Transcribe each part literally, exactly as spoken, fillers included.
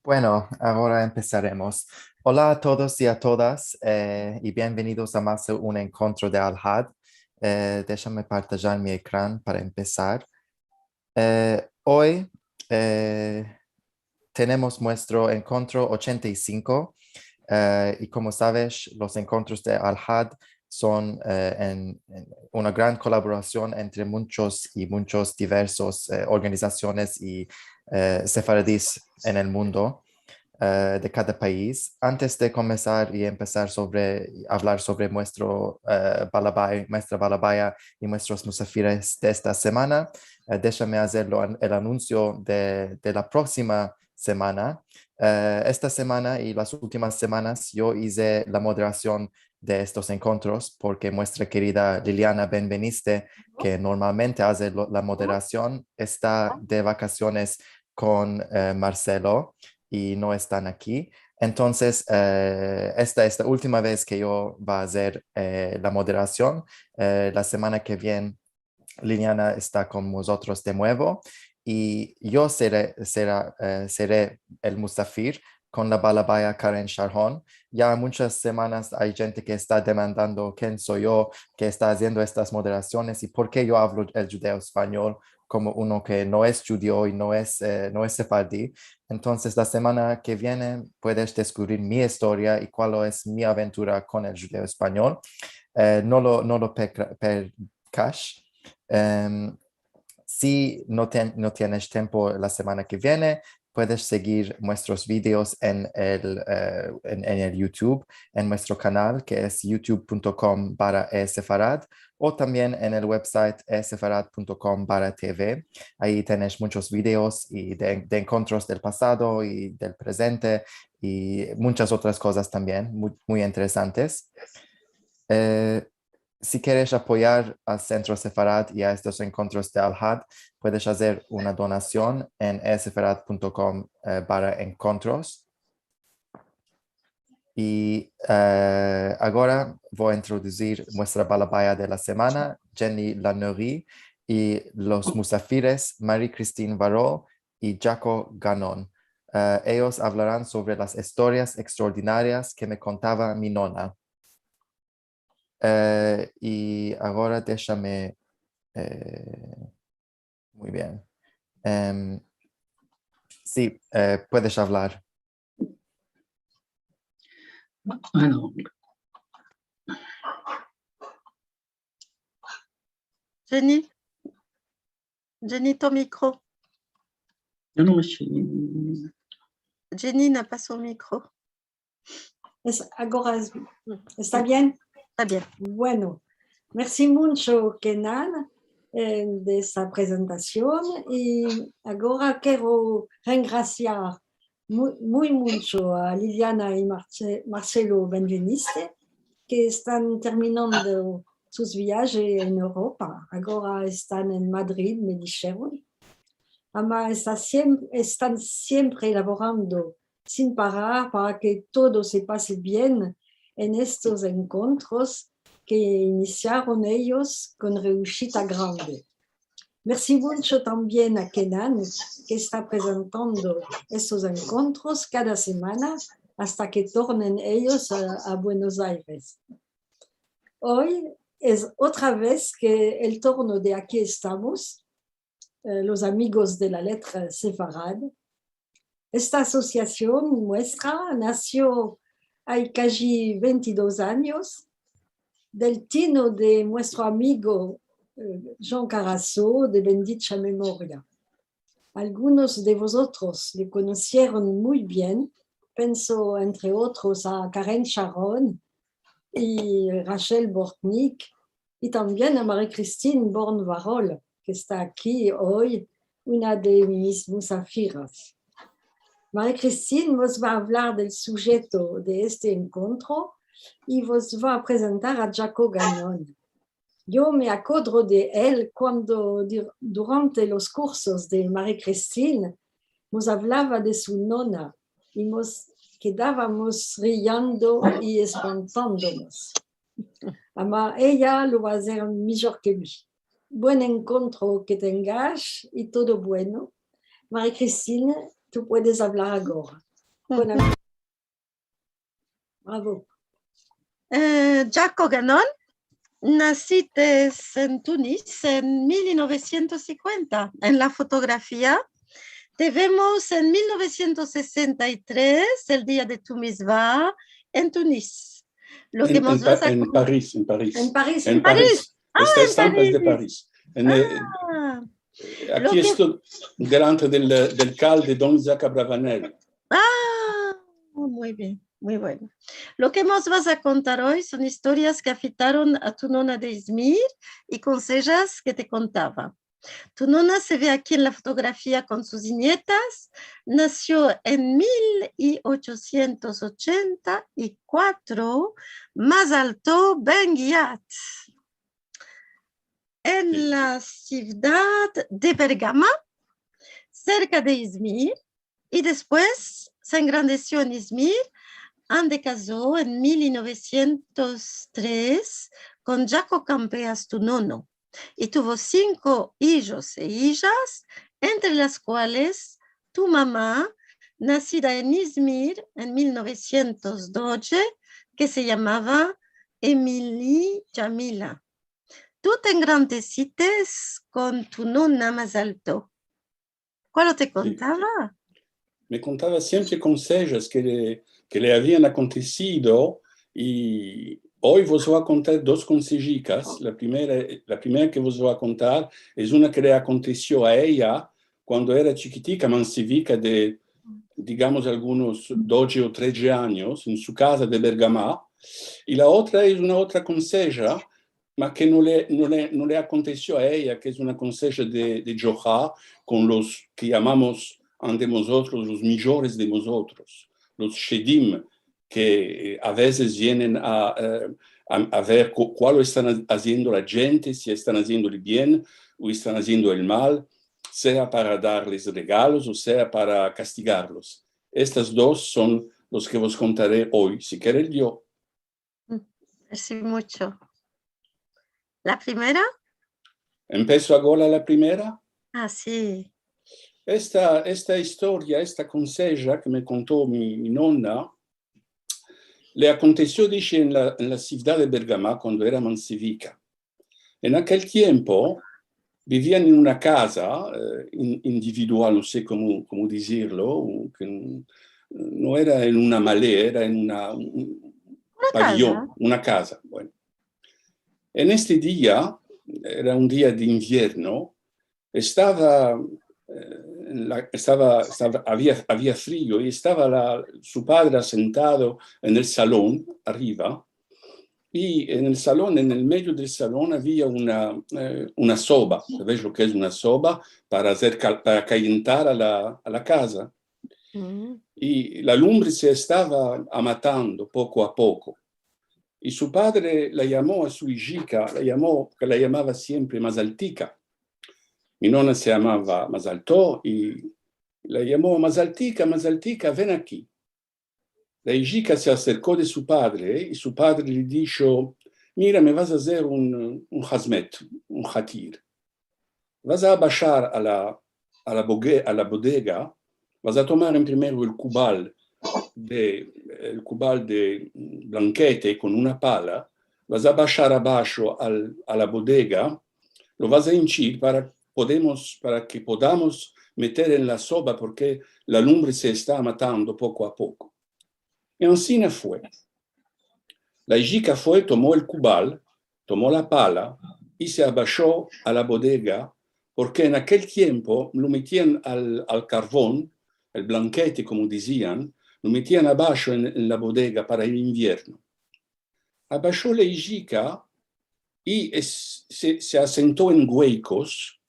Bueno, agora empesaremos. Ola a todos i a todas, eh, i bienvenidos a mas un enkontro de Alhad. Eh, deshame partajar mi ekran para empesar. Eh, oy, eh, tenemos muestro enkontro ochenta i sinko, eh, i komo saves, los enkontros de Alhad son, eh, en, en una gran kolaborasion entre munchos i munchos diversos, eh, organizasiones i, eh, sefaradis en el mundo, eh, de kada pais. Antes de komensar i empesar sovre, avlar sovre muestro, eh, balabay, muestra balabaya i muestros musafires de esta semana, eh, deshame azer lo an-, el anunsio de, de la proksima semana. Eh, esta semana i las ultimas semanas yo ize la moderasion de estos enkontros, porke muestra kerida Liliana Benveniste, ke normalmente aze lo, la moderasion, esta de vakasiones kon, eh, Marcelo i no estan aki. Entonses, eh, esta, esta ultima vez ke yo va azer, eh, la moderasion. Eh, la semana ke vien Liliana esta kon mozotros de muevo, i yo sere, sera, eh, sere el musafir kon la balabaya Karen Sharon. Ya munchas semanas ay djente ke esta demandando ken so yo, ke esta aziendo estas moderasiones i por ke yo avlo el djudeo-espanyol komo uno ke no es djudio i no es, eh, no es sefardi. Entonses, la semana ke viene puedes deskuvrir mi istoria i kual es mi aventura kon el djudeo-espanyol. Eh, no lo, no lo pekra-, perkash. Em, si no tien-, no tienes tiempo la semana ke viene, puedes segir muestros videos en el, eh, en, en el YouTube, en muestro kanal, ke es youtube punto com barra esefarad, o tambien en el website esefarad punto com barra T V. Ayi tenes munchos videos i de, de enkontros del pasado i del prezente i munchas otras kozas tambien, muy, muy interesantes. Eh, si keres apoyar al Sentro Sefarad i a estos enkontros de Alhad, puedes azer una donasion en esefarad punto com, eh, barra enkontros. I, eh, agora vo a introdusir muestra balabaya de la semana, Jenny Lannery, i los musafires, Marie-Christine Varol i Jaco Ganon. Eh, eyos avlaran sovre las istorias ekstraordinarias ke me kontava mi nona. Eh, i agora deshame, eh, muy bien. Em, si, eh, puedes avlar. Bueno. Jenny? Jenny, ton mikro. Yo no me... Jenny n'a pas son micro. Es, agora es, esta bien? Esta bien. Bueno, mersi muncho, Kenan, eh, de esta prezentasion, i agora kero rengrasiar mu-, muy muncho a Liliana i Marce-, Marcelo Benveniste, ke estan terminando sus viajes en Europa. Agora estan en Madrid, me disheron. Ama esta siem-, estan siempre lavorando sin parar para ke todo se pase bien en estos enkontros ke inisiaron eyos kon reushita grande. Mersi muncho tambien a Kenan, ke esta prezentando estos enkontros kada semana asta ke tornen eyos a, a Buenos Aires. Oy es otra vez ke el turno de Aki estamos, eh, los amigos de la letra sefarad. Esta asosiasion muestra nasio ay kaji ventidos anyos del tino de muestro amigo, eh, Jean Carasso, de bendicha memoria. Algunos de vozotros le konosieron muy bien, penso entre otros a Karen Sharon i Rachel Bortnick, i tambien a Marie-Christine Born-Varol, ke esta aki oy, una de mis musafiras. Marie-Christine vos va avlar del sujeto de este enkontro i vos va prezentar a Jaco Ganon. Yo me akodro de el kuando dir-, durante los kursos de Marie-Christine mos avlava de su nona i mos kedavamos riendo i espantandonos. Ama eya lo va azer mijor ke mi. Buen enkontro ke tengash i todo bueno. Marie-Christine, tu puedes avlar agora. Bueno. Bravo. Eh, Jaco Ganon, nasites en Tunis en mil novesientos sinkuenta. En la fotografia te vemos en mil novesientos sesenta i tres, el dia de tu mizva, en Tunis. Lo ke mos vas a kon- En Paris, en Paris. En Paris. En Paris. Estas estampa es de Paris. Aki esto delante del, del kal de Don Isaac Abravanel. Ah, muy bien, muy bueno. Lo ke mos vas a kontar oy son istorias ke afektaron a tu nona de Izmir i konsejas ke te kontava. Tu nona se ve aki en la fotografia kon sus inyetas. Nasio en mil ochosientos ochenta i kuatro, Mazalto Ben Giyat, en la sivdad de Bergama, serka de Izmir, i despues se engrandesio en Izmir, ande kazo en mil novesientos tres kon Jaco Campeas, tu nono, i tuvo sinko ijos e ijas, entre las kuales tu mama, nasida en Izmir en mil novesientos dodje, ke se yamava Emili Jamila. Tu te engrandesites kon tu nona Mazalto. Kualo te kontava? Me kontava siempre konsejas ke le, ke le avian akontesido, i oy vos vo a kontar dos konsejikas. La primera, la primera ke vos vo a kontar es una ke le akontesio a eya kuando era chikitika, mansivika de, digamos, algunos dodje o tredje anyos, en su kaza de Bergama. I la otra es una otra konseja, ma ke no le, no le, no le akontesio a eya, ke es una konseja de, de Djoha, kon los ke yamamos ande mozotros los mijores de mozotros, los shedim, ke, eh, a vezes vienen a, eh, a, a ver ku-, kualo estan a-, aziendo la djente, si estan aziendole bien o estan aziendo el mal, sea para darles regalos o sea para kastigarlos. Estas dos son los ke vos kontare oy, si kere el Dio. Mm, mersi muncho. La primera? Empeso agora la primera? Ah, si. Esta, esta istoria, esta konseja ke me konto mi, mi nona, le akontesio, dishe, en la, en la sivdad de Bergama kuando era mansivika. En akel tiempo bivian en una kaza, eh, in-, individual, no se komo, komo dizirlo, ke n-, no era en una male, era en una, un, un paviyon, una kaza, bueno. En este dia, era un dia de invierno, estava, eh, en la, estava, estava, avia, avia frio i estava la, su padre asentado en el salon arriva, i en el salon, en el medio del salon, avia una, eh, una soba. Savesh lo ke es una soba? Para azer cal-, para kayentar a la, a la kaza. I la lumbre se estava amatando poko a poko. I su padre la yamo a su ijika, la yamo, ke la yamava siempre Mazaltika. Mi nona se yamava Mazalto, i la yamo: "Mazaltika, Mazaltika, ven aki." La ijika se aserko de su padre, i su padre le disho: "Mira, me vas a azer un, un hazmet, un hatir. Vas a abashar a la, a la boge-, a la bodega, vas a tomar en primero el kubal de, el kubal de blankete kon una pala, vas a abashar abasho al, a la bodega, lo vas a inchir para podemos, para ke podamos meter en la soba, porke la lumbre se esta matando poko a poko." I ansina fue. La ijika fue, tomo el kubal, tomo la pala i se abasho a la bodega, porke en akel tiempo lo metian al, al karvon, el blankete, komo dizian, lo metian abasho en, en la bodega para el invierno. Abasho la ijika i es-, se, se asento en gueikos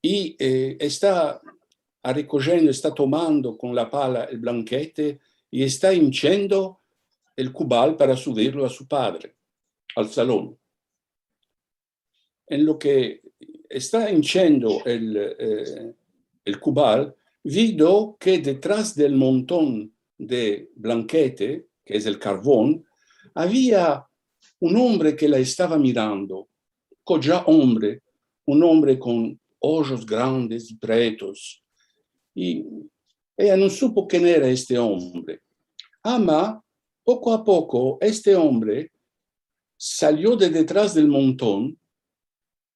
i, eh, esta arekojendo, esta tomando kon la pala el blankete i esta inchendo el kubal para suvirlo a su padre, al salon. En lo ke esta inchendo el, eh, el kubal, vido ke detras del monton de blankete, ke es el karvon, avia un ombre ke la estava mirando, kodja ombre, un ombre kon ojos grandes i pretos. I Eya no supo ken era este ombre. Ama, poko a poko, este ombre salio de detras del monton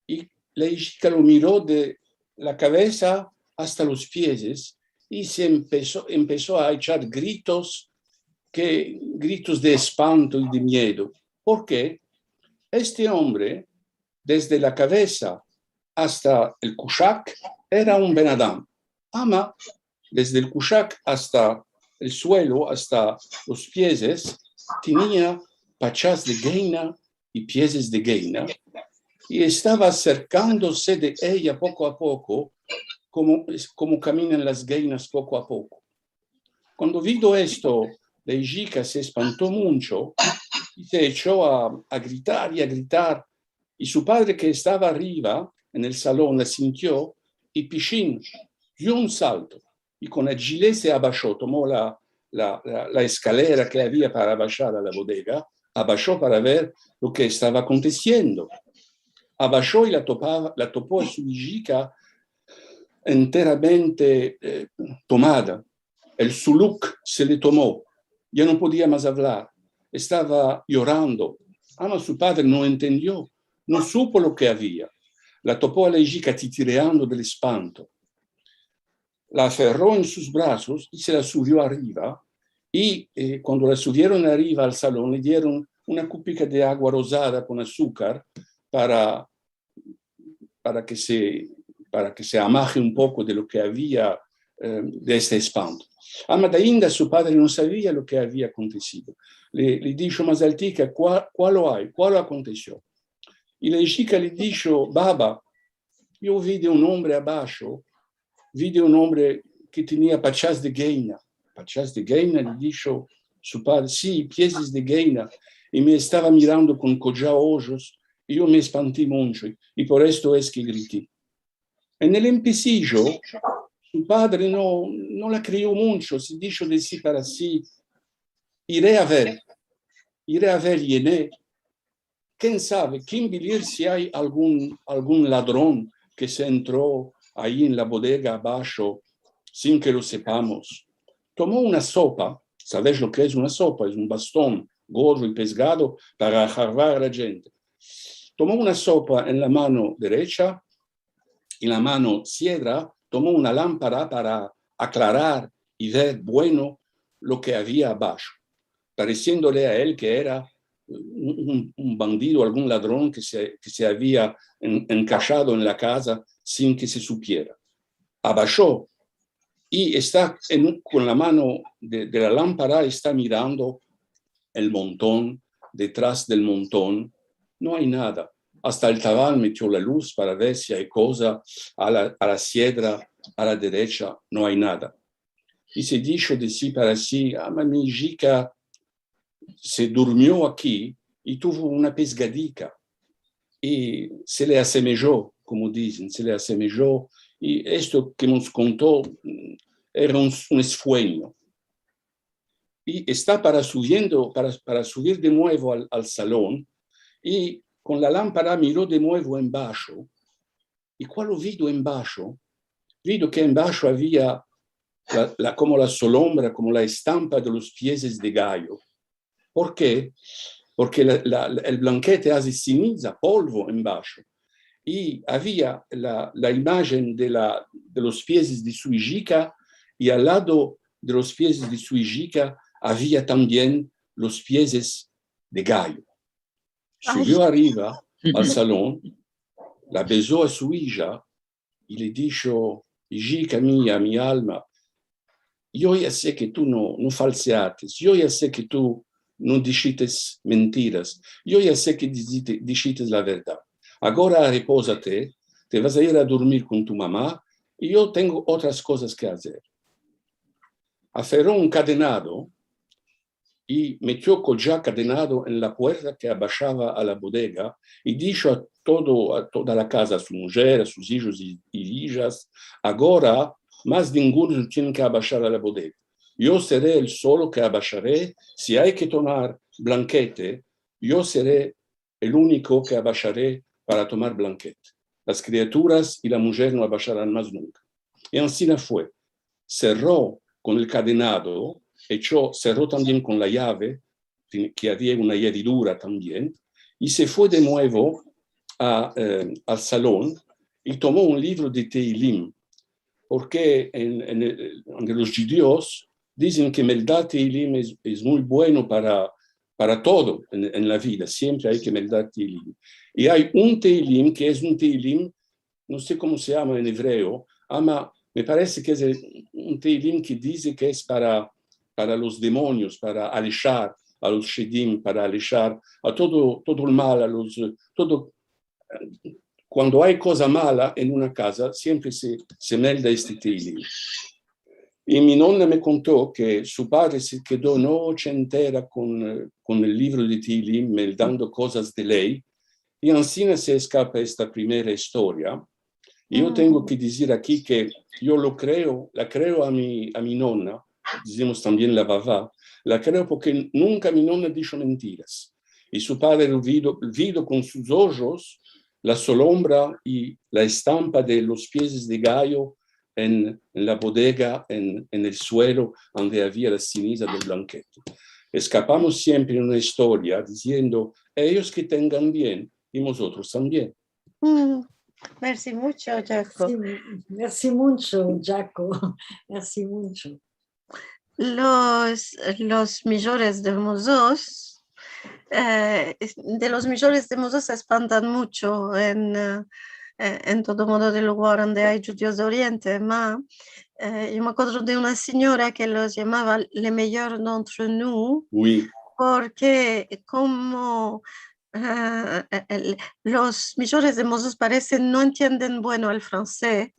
i la ijika lo miro de la kavesa asta los piezes i se empeso, empeso a echar gritos, ke, gritos de espanto i de miedo. Porke este ombre, desde la kavesa asta el kushak, era un benadam. Ama, desde el kushak asta el suelo, asta los piezes, tenia pachas de geina i piezes de geina, i estava aserkandose de eya poko a poko, komo, komo kaminan las geinas poko a poko. Kuando vido esto, la ijika se espanto muncho i se echo a, a gritar i a gritar. I su padre, ke estava arriva en el salon, la sintio i pishin, dio un salto i kon ajilez se abasho, tomo la, la, la, la eskalera ke avia para abashar a la bodega, abasho para ver lo ke estava akontesiendo. Abasho i la topa, la topo a su ijika enteramente, eh, tomada. El suluk se le tomo. Ya no podia mas avlar. Estava yorando. Ama su padre no entendio. No supo lo ke avia. La topo a la ijika titireando del espanto. La aferro en sus brazos i se la suvio arriva. I, eh, kuando la suvieron arriva al salon, le dieron una kupika de agua rozada kon azukar para, para ke se, para ke se amaje un poko de lo ke avia, eh, de este espanto. Ama, ainda su padre no savia lo ke avia akontesido. Le, le disho: "Mazaltika, kua-, kualo ay? Kualo akontesio?" I la ijika le disho: "Baba, yo vi de un ombre abasho, vi de un ombre ke tenia pachas de geina." "Pachas de geina?", le disho su padre. "Si, piezes de geina. I me estava mirando kon koja ojos, i yo me espanti muncho, i por esto es ke griti." En el empesijo, su padre no, no la kreyo muncho, se disho de si para si: "Ire a ver, ire a ver yene. Ken save, ken bilir si ay algun, algun ladron ke se entro ayi en la bodega abasho sin ke lo sepamos." Tomo una sopa, savesh lo ke es una sopa? Es un baston gordo i pesgado para aharvar a la djente. Tomo una sopa en la mano derecha i la mano siedra tomo una lampara para aklarar i ver bueno lo ke avia abasho, paresiendole a el ke era un, un, un bandido, algun ladron ke se, ke se avia en-, enkashado en la kaza sin ke se supiera. Abasho i esta en un, kon la mano de, de la lampara esta mirando el monton, detras del monton no ay nada. Asta el tavan metio la luz para ver si ay koza a la, a la siedra, a la derecha, no ay nada. I se disho de si para si: "Ama, mi ijika se durmio aki i tuvo una pesgadika i se le asemejo, komo dizen, se le asemejo, i esto ke mos konto, mm, era un, un esuenyo." I esta para suviendo, para, para suvir de muevo al, al salon, i kon la lampara miro de muevo embasho, i kualo vido embasho? Vido ke embasho avia la, la, komo la solombra, komo la estampa de los piezes de gayo. Por ke? Porke la, la, el blankete aze siniza, polvo embasho. I avia la, la imajen de la, de los piezes de su ijika, i al lado de los piezes de su ijika avia tambien los piezes de gayo. Suvio arriva al salon, la bezo a su ija i le disho: "Ijika mia, mi alma, yo ya se ke tu no, no falseates, yo ya se ke tu no dishites mentiras, yo ya se ke dizite-, dishites la verdad. Agora repozate, te vas a ir a durmir kon tu mama, i yo tengo otras kozas ke azer." Aferro un kadenado i metio koja kadenado en la puerta ke abashava a la bodega, i disho a todo, a toda la kaza, a su mujer, a sus ijos i, i ijas: "Agora mas dinguno tiene ke abashar a la bodega. Yo sere el solo ke abashare, si ay ke tomar blankete, yo sere el uniko ke abashare para tomar blankete. Las kriaturas i la mujer no abasharan mas nunka." I ansina fue. Serro kon el kadenado, echo, serro tambien kon la yave, ke avia una yeridura tambien, i se fue de muevo a, eh, al salon i tomo un livro de Tehilim, porke en, en el, entre los djudios dizen ke meldar Tehilim es, es muy bueno para, para todo en, en la vida, siempre ay ke meldar Tehilim. I ay un Tehilim ke es un Tehilim, no se komo se yama en ebreo, ama me parese ke es el, un Tehilim ke dize ke es para, para los demonios, para aleshar a los shedim, para aleshar a todo, todo el mal, a los, todo, kuando ay koza mala en una kaza, siempre se, se melda este Tehilim. I mi nona me konto ke su padre se kedo noche entera kon, eh, kon el livro de Tehilim, meldando kozas de ley, i ansina se eskapa esta primera istoria. I yo tengo ke dizir aki ke yo lo kreo, la kreo a mi, a mi nona, dizemos tambien la vava, la kreo porke nunka mi nona disho mentiras. I su padre lo vido, vido kon sus ojos la solombra i la estampa de los piezes de gayo en, en la bodega, en, en el suelo, ande avia la siniza del blankete. Eskapamos siempre una istoria diziendo, eyos ke tengan bien i mozotros tambien. Mm, mersi muncho, Jaco. Si, mersi muncho, Jaco. Mersi muncho. Los, los mijores de mozos, eh, es, de los mijores de mozos se espantan muncho en, eh, en todo modo de lugar ande ay djudios de Oriente, ma, eh, yo me akodro de una sinyora ke los yamava les meilleurs d'entre nous, Oui. porke komo, eh, el, los mijores de mozos parese no entienden bueno el fransez,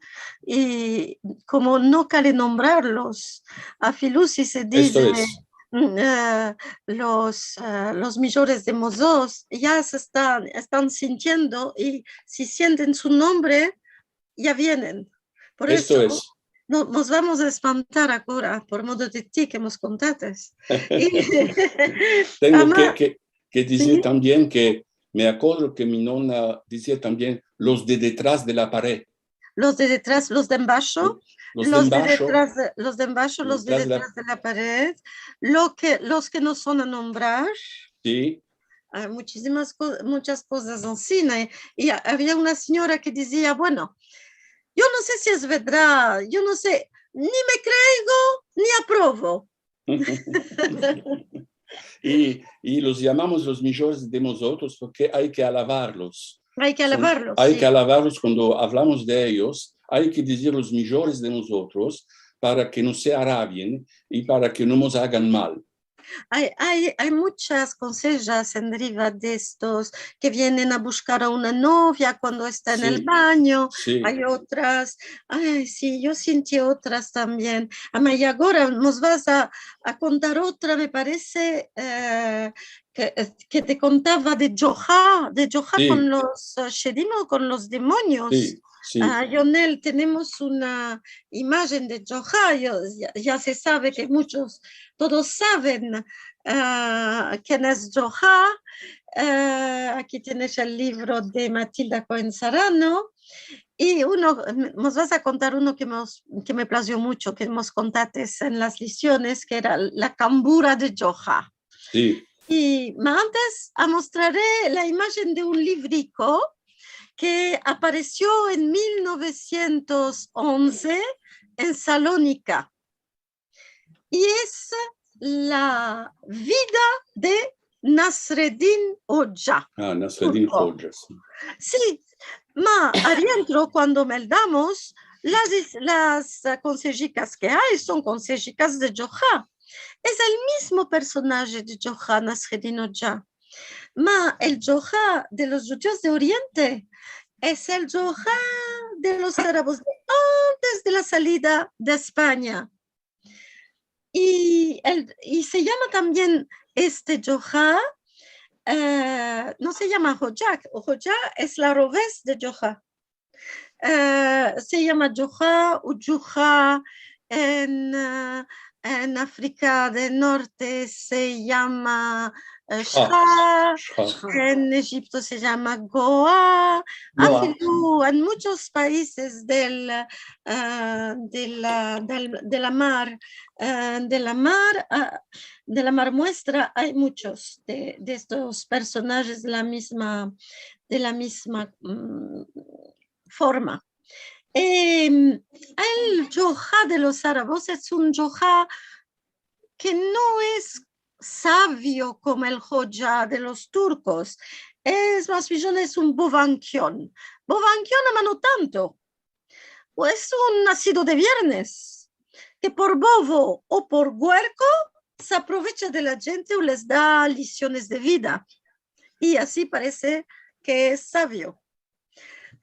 i komo no kale nombrarlos, a filu si se dize, Esto es. mm, eh, los, eh, los mijores de mozos ya se estan, estan sintiendo, i si sienten su nombre, ya vienen. Por Esto eso, es. no, mos vamos a espantar agora, por modo de ti ke mos kontates. I, Tengo ama, ke, ke, ke dizir si, tambien ke me akodro ke mi nona dizia tambien los de detras de la pared. los de detras, los de embasho, Los los de de embasho, detras de, los de embasho, los de detras de la detras de la pared, lo ke, los ke no son a nombrar. Si. Ay muchisimas ko-, munchas kozas ansina. I, i avia una sinyora ke dizia, bueno, yo no se si es vedra, yo no se, ni me kreigo, ni aprovo. I, i los yamamos los mijores de mozotros porke ay ke alavarlos. Ay ke alavarlos, Ay si. Ke alavarlos kuando avlamos de eyos, ay ke dizir los mijores de mozotros para ke no se arabien i para ke no mos agan mal. Ay, ay, ay munchas konsejas enriva de estos ke vienen a bushkar a una novia kuando esta en el banyo. Si, si. Ay otras. Ay, si, yo sinti otras tambien. Ama, i agora mos vas a, a kontar otra, me parese, eh, ke, ke te kontava de Djoha, de Djoha si. Kon los, eh, shedim o kon los demonios. Si, si. Ah, yo en el tenemos una imajen de Djoha, yo, ya, ya se save ke munchos, todos saven, ah, ken es Djoha. Ah, aki tienes el livro de Matilda Cohen Sarano. I uno, mos vas a kontar uno ke mos, ke me plazio muncho, ke mos kontates en las lisiones, ke era la kambura de Djoha. Si. I, ma antes, amostrare la imajen de un livriko ke aparesio en mil novesientos onze en Salonika. I es la vida de Nasreddin Hodja. Ah, Nasreddin Hodja, si. Si, ma adientro, kuando meldamos, las, las, ah, konsejikas ke ay son konsejikas de Djoha. Es el mizmo personaje de Djoha, Nasreddin Hodja. Ma el Djoha de los djudios de Oriente es el Djoha de los arabos de antes de la salida de Espanya. I, el, i se yama tambien este Djoha, eh, no se yama Hodja, Hodja es la roves de Djoha. Eh, se yama Djoha o Djuha en, eh, en Afrika del Norte, se yama eh, Shra, en Egipto se yama Goa, afilu en munchos paizes del, eh, de la, del, de la mar, eh, de la mar, ah, de la mar muestra, ay munchos de, de estos personajes de la mizma, de la mizma, mm, forma. Em, el Djoha de los arabos es un Djoha ke no es savio komo el Hodja de los turkos. Es mas biyon, es un bovankion. Bovankion, ama no tanto. Es un nasido de viernes, ke por bovo o por guerko se aprovecha de la djente o les da lisiones de vida. I ansi parese ke es savio.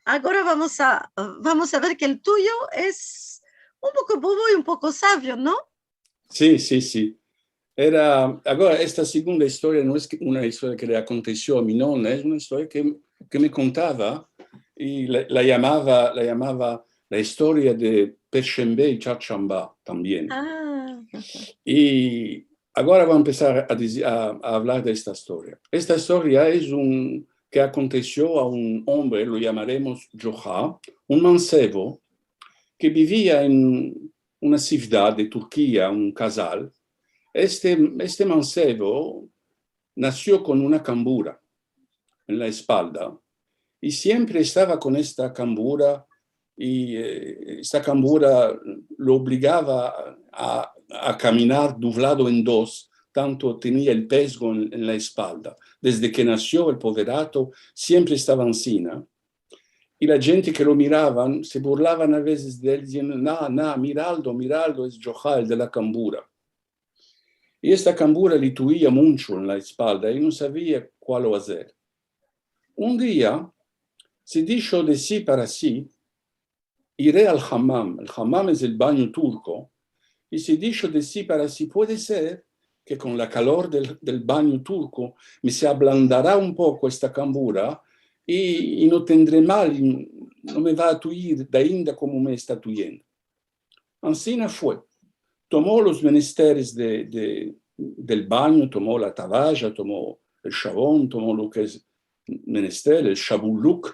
Agora vamos a, vamos a ver ke el tuyo es un poko bovo i un poko savio, no? Si, si, si. Era, agora, esta segunda istoria no es ke, una istoria ke le akontesio a mi nona, es una istoria ke, ke me kontava i la, la yamava, la yamava la istoria de Pershembe i Charshamba tambien. Ah. I agora vo a empesar a dizi-, a, a avlar de esta istoria. Esta istoria es un, ke akontesio a un ombre, lo yamaremos Djoha, un mansevo ke bivia en una sivdad de Turkia, un kazal. Este, este mansevo nasio kon una kambura en la espalda, i siempre estava kon esta kambura, i, eh, esta kambura lo obligava a, a kaminar duvlado en dos, tanto tenia el pezgo en, en la espalda. Desde ke nasio el poverato, siempre estava ansina. I la djente ke lo miravan se burlavan a vezes de el, diziendo: "Na, na, miraldo, miraldo, es Djoha, el de la kambura". I esta kambura le tuia muncho en la espalda i no savia kualo azer. Un dia se disho de si para si: "Ire al hamam". El hamam es el banyo turko. I se disho de si para si: "Puede ser ke kon la kalor del, del banyo turko me se ablandara un poko esta kambura i, i no tendre mal, i no me va a tuir dainda komo me esta tuyendo". Ansina fue. Tomo los menesteres de, de, del banyo, tomo la tavaja, tomo el shavon, tomo lo ke es menester, el shabuluk,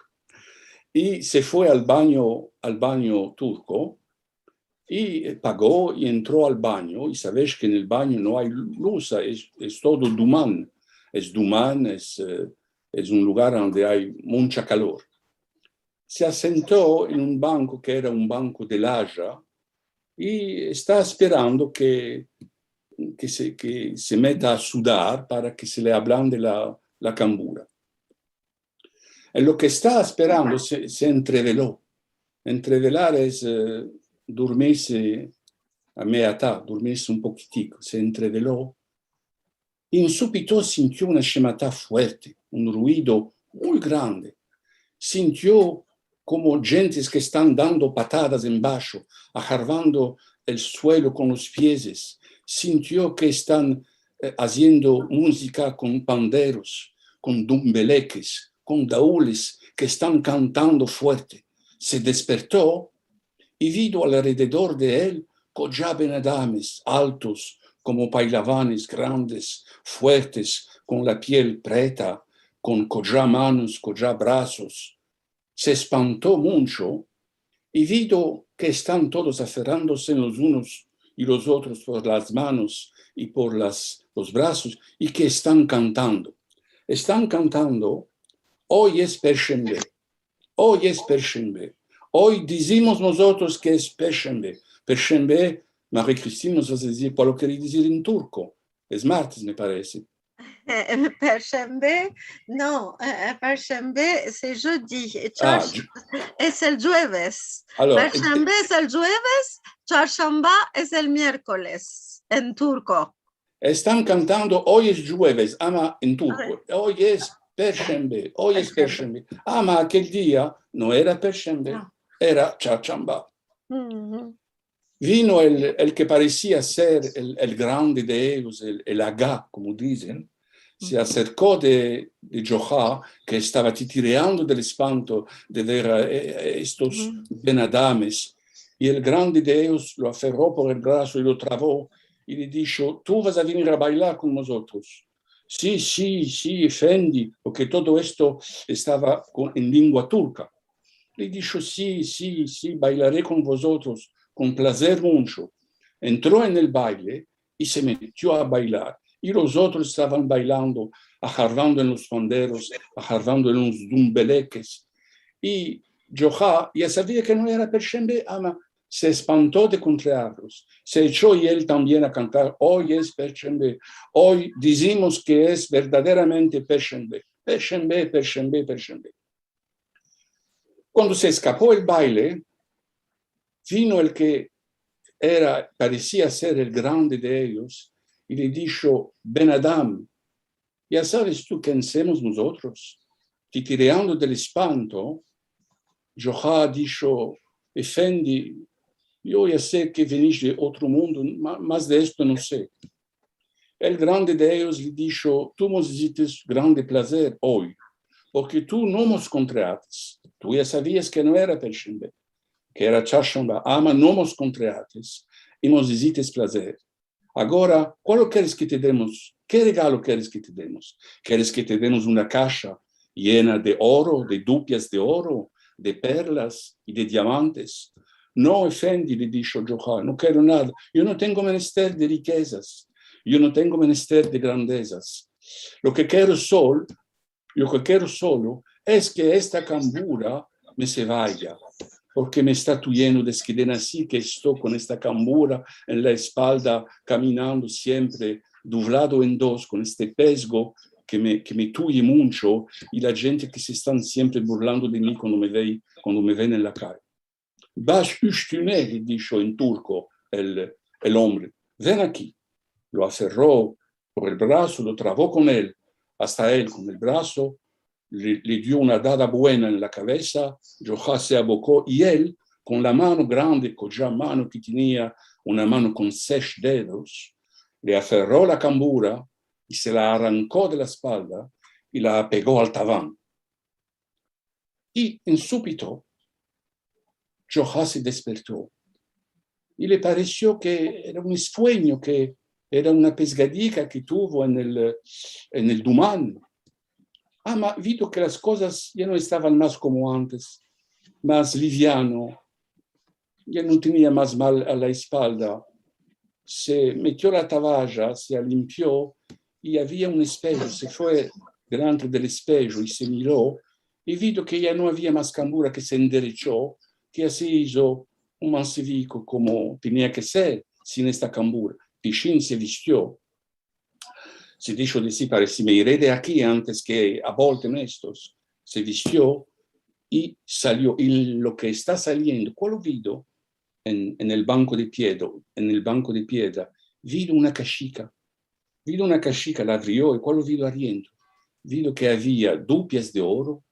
i se fue al banyo, al banyo turko, i, eh, pago i entro al banyo, i saves ke en el banyo no ay luz, es, es todo duman, es duman, es, eh, es un lugar ande ay muncha kalor. Se asento en un banko ke era un banko de laja i esta asperando ke, ke se, ke se meta a sudar para ke se le ablande la, la kambura. En lo ke esta asperando se, se entrevelo. Entrevelar es, eh, durmirse a meata, durmirse un pokitiko. Se entrevelo. I en supito sintio una shemata fuerte, un ruido muy grande. Sintio komo djentes ke estan dando patadas en basho, aharvando el suelo kon los piezes. Sintio ke estan, eh, aziendo muzika kon panderos, kon dumbelekes, kon daules ke estan kantando fuerte. Se desperto i vido alrededor de el koja benadames, altos, komo pailavanes, grandes, fuertes, kon la piel preta, kon koja manos, koja brasos. Se espanto muncho i vido ke estan todos aferrandose los unos i los otros por las manos i por las, los brasos, i ke estan kantando. Estan kantando: "Oy es Pershembe. Oy es Pershembe. Oy dizimos mozotros ke es Pershembe". Pershembe, Marie-Christine mos va a dizir kualo kere dizir en turko. Es martes, me parese. Eh, Pershembe, no, eh, eh, Pershembe es el jeudi, eh, Charsh-, es el jueves. Alor, Pershembe es el jueves, Charshamba es el mierkoles en turko. Estan kantando: "Oy es jueves", ama en turko. "Oy es Pershembe, oy es Pershembe". Ama akel dia no era Pershembe, era Charshamba. Vino el, el ke paresia ser el, el grande de eyos, el, el aga, komo dizen, se aserko de, de Djoha, ke estava titireando del espanto de ver a, eh, estos benadames, i el grande de eyos lo aferro por el braso i lo travo, i le disho: "Tu vas a venir a bailar kon mozotros". Si, si, si, efendi, porke todo esto estava kon, en lengua turka. Le disho, si, si, si, bailare kon vozotros, kon plazer muncho. Entro en el baile i se metio a bailar. I los otros estavan bailando, aharvando en los panderos, aharvando en los dumbelekes. I Djoha ya savia ke no era perşembe, ama se espanto de enkontrarlos. Se echo i el tambien a kantar, oy es perşembe, oy dizimos ke es verdaderamente perşembe, perşembe, perşembe, perşembe. Kuando se eskapo el baile, vino el ke era, paresia ser el grande de eyos, i le disho, ben adam, ya saves tu ken semos mozotros? Titireando del espanto, Djoha disho, efendi, yo ya se ke venish de otro mundo, ma-, mas de esto no se. El grande de eyos le disho, tu mos izites grande plazer oy, porke tu no mos enkontrates, tu ya savias ke no era perşembe, ke era çarşamba, ama no mos enkontrates, i mos izites plazer. Agora, kualo keres ke te demos? Ke regalo keres ke te demos? Keres ke te demos una kasha yena de oro, de dupias de oro, de perlas i de diamantes? No, efendi, le disho Djoha, no kero nada. Yo no tengo menester de rikezas. Yo no tengo menester de grandezas. Lo ke kero sol-, lo ke kero solo es ke esta kambura me se vaya, porke me esta tuyendo desde ke nasi, ke esto kon esta kambura en la espalda, kaminando siempre dublado en dos, kon este pezgo ke me, ke me tuye muncho, i la djente ke se estan siempre burlando de mi kuando me ve-, kuando me ven en la kaye. Baş üstüne, le disho en turko el, el ombre. Ven aki. Lo aferro por el braso, lo travo kon el, asta el kon el braso, le, le dio una dada buena en la kavesa, Djoha se aboko i el, kon la mano grande, koca mano ke tenia, una mano kon sesh dedos, le aferro la kambura i se la arranko de la espalda i la apego al tavan. I en supito, Djoha se desperto. I le paresio ke era un suenyo, ke era una pezgadika ke tuvo en el, en el duman. Ama vido ke las kozas ya no estavan mas komo antes, mas liviano, ya no tenia mas mal a la espalda. Se metio la tavaja, se la limpio, i avia un espejo, se fue delante del espejo i se miro, i vido ke ya no avia mas kambura, ke se enderecho, ke ya se izo un manseviko komo tenia ke ser, sin esta kambura. Pishin se vistio. Se disho de si para si, me ire de aki antes ke abolten estos. Se vistio i salio. I lo ke esta saliendo, kualo vido en, en el banko de piedra, en el banko de piedra, vido una kashika. Vido una kashika, la avrio, i kualo vido ariento? Vido ke avia dupias de oro,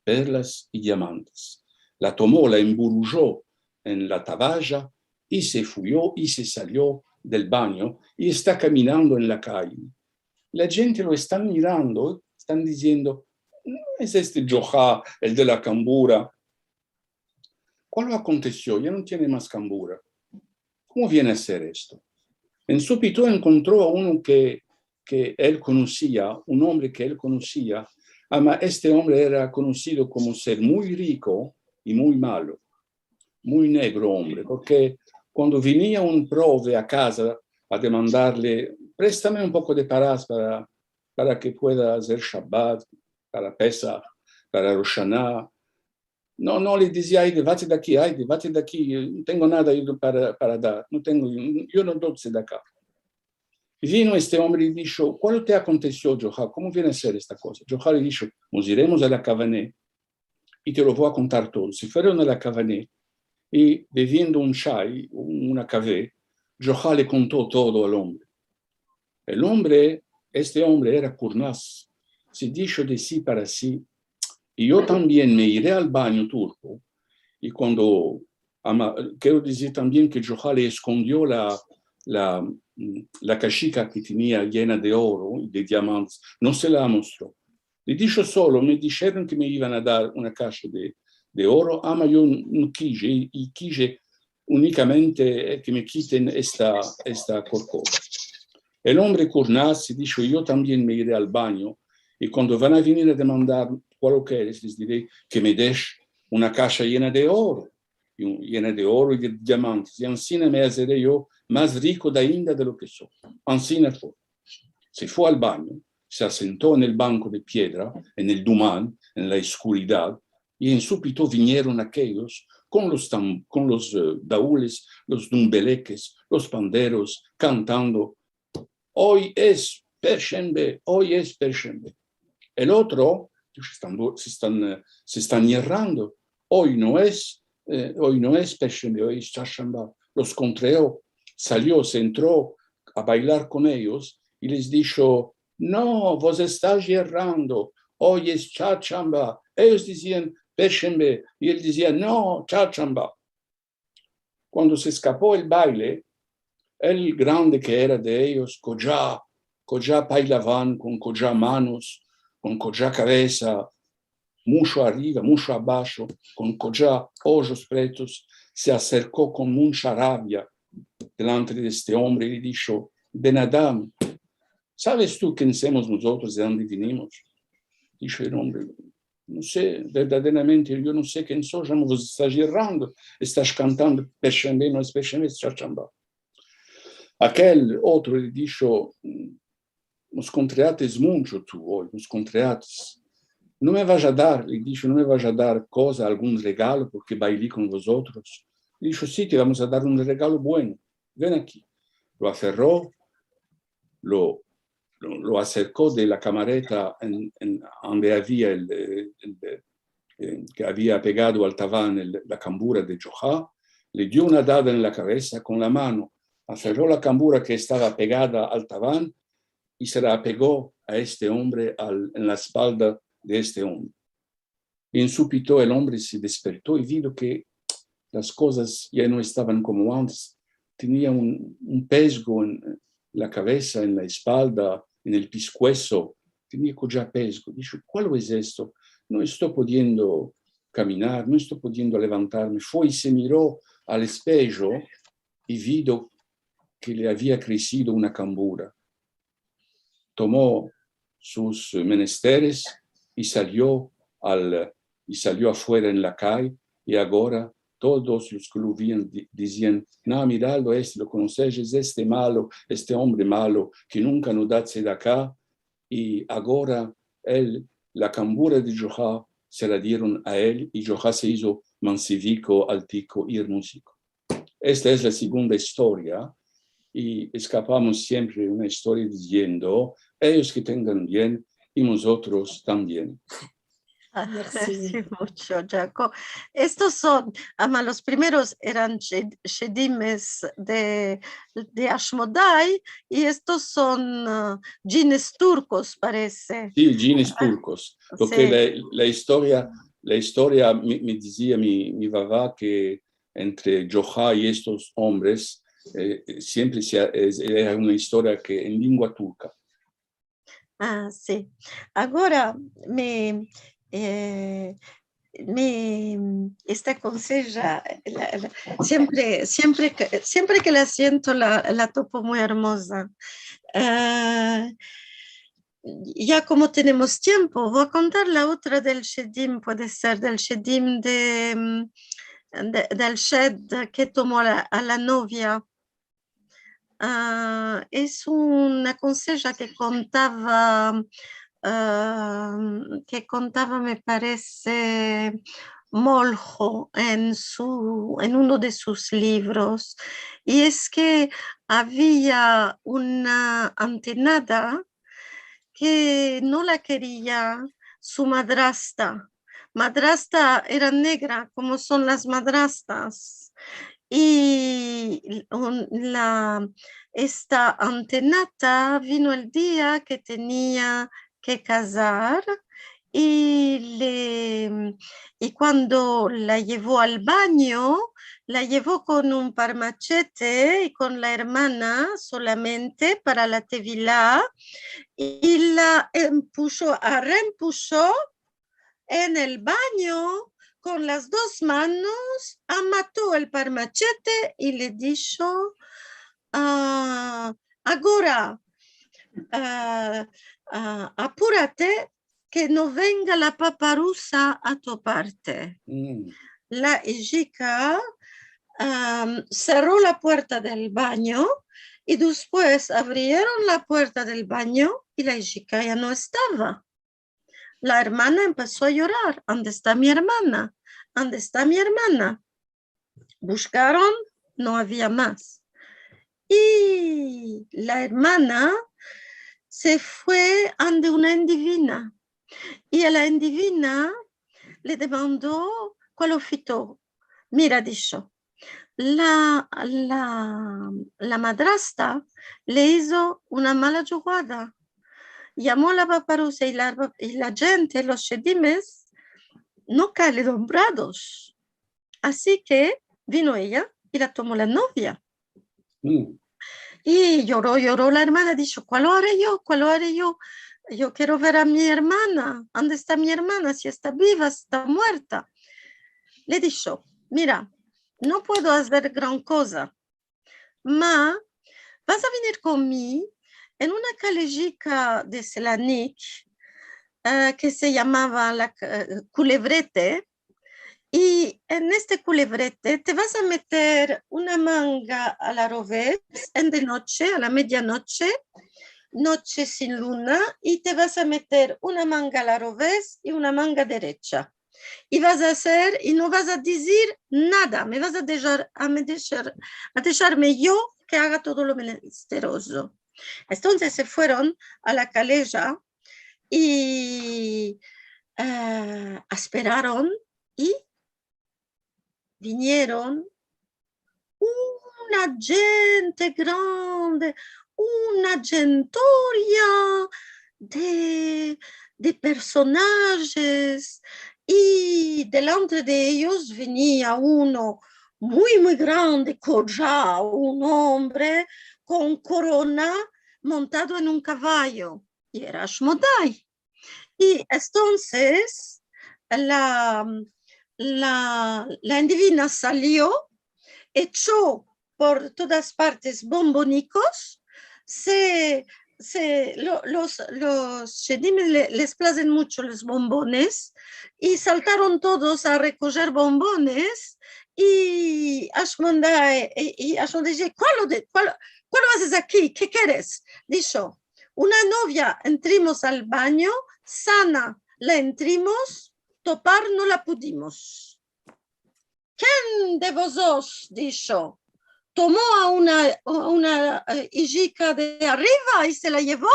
perlas i diamantes. La tomo, la emburujo en la tavaja i se fuyo i se salio del banyo i esta kaminando en la kaye. La djente lo estan mirando, estan diziendo, "No es este Djoha, el de la kambura? Kualo akontesio? Ya no tiene mas kambura. Komo viene a ser esto?" En supito enkontro a uno ke, ke el konosia, un ombre ke el konosia, ama este ombre era konosido komo ser muy riko i muy malo, muy negro ombre, porke kuando venia un prove a kaza a demandarle, "Prestame un poko de paras para, para ke pueda azer Shabat, para Pesah, para Rosh Ashana", no, no, le dizia, "Ayde, vate de aki, ayde, vate de aki, no tengo nada para, para dar, no tengo, yo no do tzedaka." Vino este ombre i disho, "Kualo te akontesio, Djoha? Komo viene a ser esta koza?" Djoha le disho, "Mos iremos a la Kavane i te lo vo a kontar todo." Se fueron a la Kavane i, beviendo un shay, una kave, Djoha le konto todo al ombre. El ombre, este ombre era kurnas, se disho de si para si, "I yo tambien me ire al banyo turko", i kuando, ama, kero dizir tambien ke Djoha le eskondio la, la, la kashika ke tenia yena de oro i de diamantes, no se la amostro. Le disho solo, "Me disheron ke me ivan a dar una kasha de, de oro, ama yo no kije, i kije unikamente, eh, ke me kiten esta, esta korkova." El ombre kurnaz disho: "Yo tambien me ire al banyo, i kuando van a venir a demandar kualo keres, les dire ke me desh una kasha yena de oro, i un-, yena de oro i de diamantes, i ansina me azere yo mas riko dainda de lo ke so." Ansina fue. Se fue al banyo, se asento en el banko de piedra, en el duman, en la eskuridad, i en supito vinieron akeyos kon los tam-, kon los, eh, daules, los dumbelekes, los panderos, kantando: "Oy es Perşembe, oy es Perşembe." El otro disho: "Se estan, se estan, eh, se estan yerrando. Oy no es, eh, oy no es Perşembe, oy es Çarşamba." Los kontreo, salio, se entro a baylar kon eyos i les disho: "No, vos estais yerrando, oy es Çarşamba." Eyos dizian: "Perşembe", i el dizia: "No, Çarşamba." Kuando se eskapo el bayle, el grande ke era de eyos, koca, koca paylavan, kon koca manos, kon koca kavesa, musho arriva, musho abasho, kon koca ojos pretos, se aserko kon mucha ravia delantre de este ombre i le disho: "Ben adam, saves tu ken somos mozotros, de ande vinimos?" Disho el ombre: "No se, verdaderamente, yo no se ken so, ya vos estais yerrando, estais kantando Perşembe, no es Perşembe, es Çarşamba." Akel otro le disho: "Mos kontreates muncho tu oy, mos kontreates. No me vas a dar", le disho, "no me vas a dar koza, algun regalo, porke baili kon vozotros?" Le disho: "Si, te vamos a dar un regalo bueno. Ven aki." Lo aferro, lo, lo, lo aserko de la kamareta en, en ande avia el, eh, el, eh, ke avia pegado al tavan el, la kambura de Djoha, le dio una dada en la kavesa kon la mano, aferro la kambura ke estava pegada al tavan i se la apego a este ombre al, en la espalda de este ombre. En supito el ombre se desperto i vido ke las kozas ya no estavan komo antes. Tenia un, un pezgo en la kavesa, en la espalda, en el piskueso. Tenia koca pezgo. Disho: "Kualo es esto? No esto pudiendo kaminar, no esto pudiendo levantarme." Fue i se miro al espejo i vido ke le avia kresido una kambura. Tomo sus menesteres i salio al, i salio afuera en la kay, i agora todos los ke lo vian di-, dizian: "Na, miralo, este, lo konosesh, es este malo, este ombre malo, ke nunka no da tzedaka." I agora el, la kambura de Djoha se la dieron a el, i Djoha se izo mansiviko, altiko i ermoziko. Esta es la segunda istoria, i eskapamos siempre una istoria diziendo: "Eyos ke tengan bien, i mozotros tambien." Mersi. Si, muncho, Djako. Estos son, ama, los primeros eran she-, shedimes de, de Ashmodai, i estos son, ah, djines turkos, parese. Si, djines turkos. Porke la, la istoria, la istoria, me, me dizia mi, mi vava ke entre Djoha i estos ombres, eh, siempre se ha-, es, era una istoria ke en lengua turka. Ah, si. Agora, me, eh, me, esta konseja, la, la, siempre, siempre ke, siempre ke la siento, la, la topo muy ermoza. Ah, ya komo tenemos tiempo, vo a kontar la otra del shedim, puede ser, del shedim de, mm, de, del shed ke tomo a la, a la novia. Ah, es una konseja ke kontava, ah, ke kontava, me parese, Molho en su, en uno de sus livros, i es ke avia una antenada ke no la keria su madrasta. Madrasta era negra, komo son las madrastas. I un, la, esta antenada vino el dia ke tenia ke kazar, i le, i kuando la yevo al banyo, la yevo kon un parmachete i kon la ermana solamente para la tevila, i la empusho, arrempusho en el banyo kon las dos manos, amato el parmachete i le disho: "Ah, agora, ah, ah, apurate, ke no venga la paparusa a toparte. La ijika, am, serro la puerta del banyo i despues avrieron la puerta del banyo i la ijika ya no estava. La ermana empeso a yorar: "Ande esta mi ermana? Ande esta mi ermana?" Bushkaron, no avia mas. I la ermana se fue ande una endivina. I a la endivina le demando kualo fito. "Mira", disho, "la, la, la madrasta le izo una mala djugada. Yamo la paparusa i la, i la djente, los shedimes, no kalen nombrados. Asi ke vino eya i la tomo la novia." I yoro, yoro la ermana, disho: "Kualo are yo? Kualo are yo? Yo kero ver a mi ermana. Ande esta mi ermana? Si esta biva, si esta muerta?" Le disho: "Mira, no puedo azer gran koza, ma vas a vinir kon mi en una kalejika de Selanik, eh, ke se yamava la ka-, eh, Kulevrete, i en este kulevrete te vas a meter una manga al aroves en de noche, a la medianoche, noche sin luna, i te vas a meter una manga al aroves i una manga derecha. I vas a azer, i no vas a dizir nada, me vas a deshar, a me deshar, a desharme yo ke aga todo lo menesterozo." Entonses se fueron a la kaleja i, eh, esperaron i vinieron una djente grande, una djentoria de, de personajes, i delantre de eyos venia uno muy, muy grande, koca, un ombre kon korona, montado en un kavayo, i era Ashmodai. I entonses la, la, la endivina salio, echo por todas partes bombonikos, se, se, lo, los, los shedim le, les plazen muncho los bombones, i saltaron todos a rekojer bombones, i Ashmodai, i, i Ashmodai dize: "Kualo de, kualo, kualo azes aki? Ke keres?" Disho: "Una novia, entrimos al banyo, sana, la entrimos, topar no la pudimos." "Ken de vozos", disho, "tomo a una, a una, eh, ijika de arriva i se la yevo?"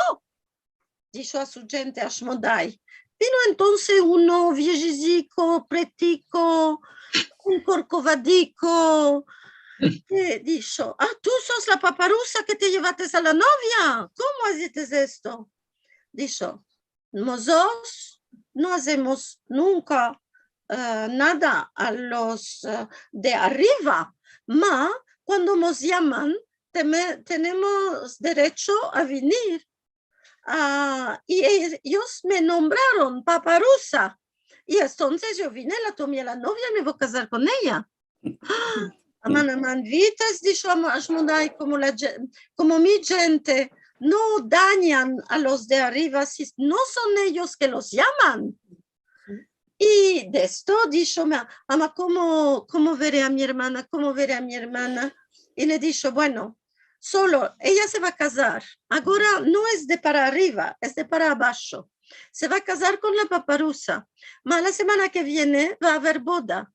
Disho a su djente Ashmodai. Vino entonses uno viejiziko, pretiko, un korkovadiko, ke disho: "Ah, tu sos la paparusa ke te yevates a la novia? Komo azites esto?" Disho: "Mozos no azemos nunka, eh, nada a los, eh, de arriva, ma kuando mos yaman, teme-, tenemos derecho a vinir. Ah, i e-, eyos me nombraron paparusa. I entonses yo vine, la tomi a la novia i me vo kazar kon eya." Aman, aman, vites, disho Ashmodai, komo la dje-, komo mi djente no danyan a los de arriva, si no son eyos ke los yaman. I de esto disho: "Ma-, ama, komo, komo vere a mi ermana? Komo vere a mi ermana?" I le disho: "Bueno, solo eya se va a kazar. Agora no es de para arriva, es de para abasho. Se va a kazar kon la paparusa. Ma la semana ke viene va a aver boda.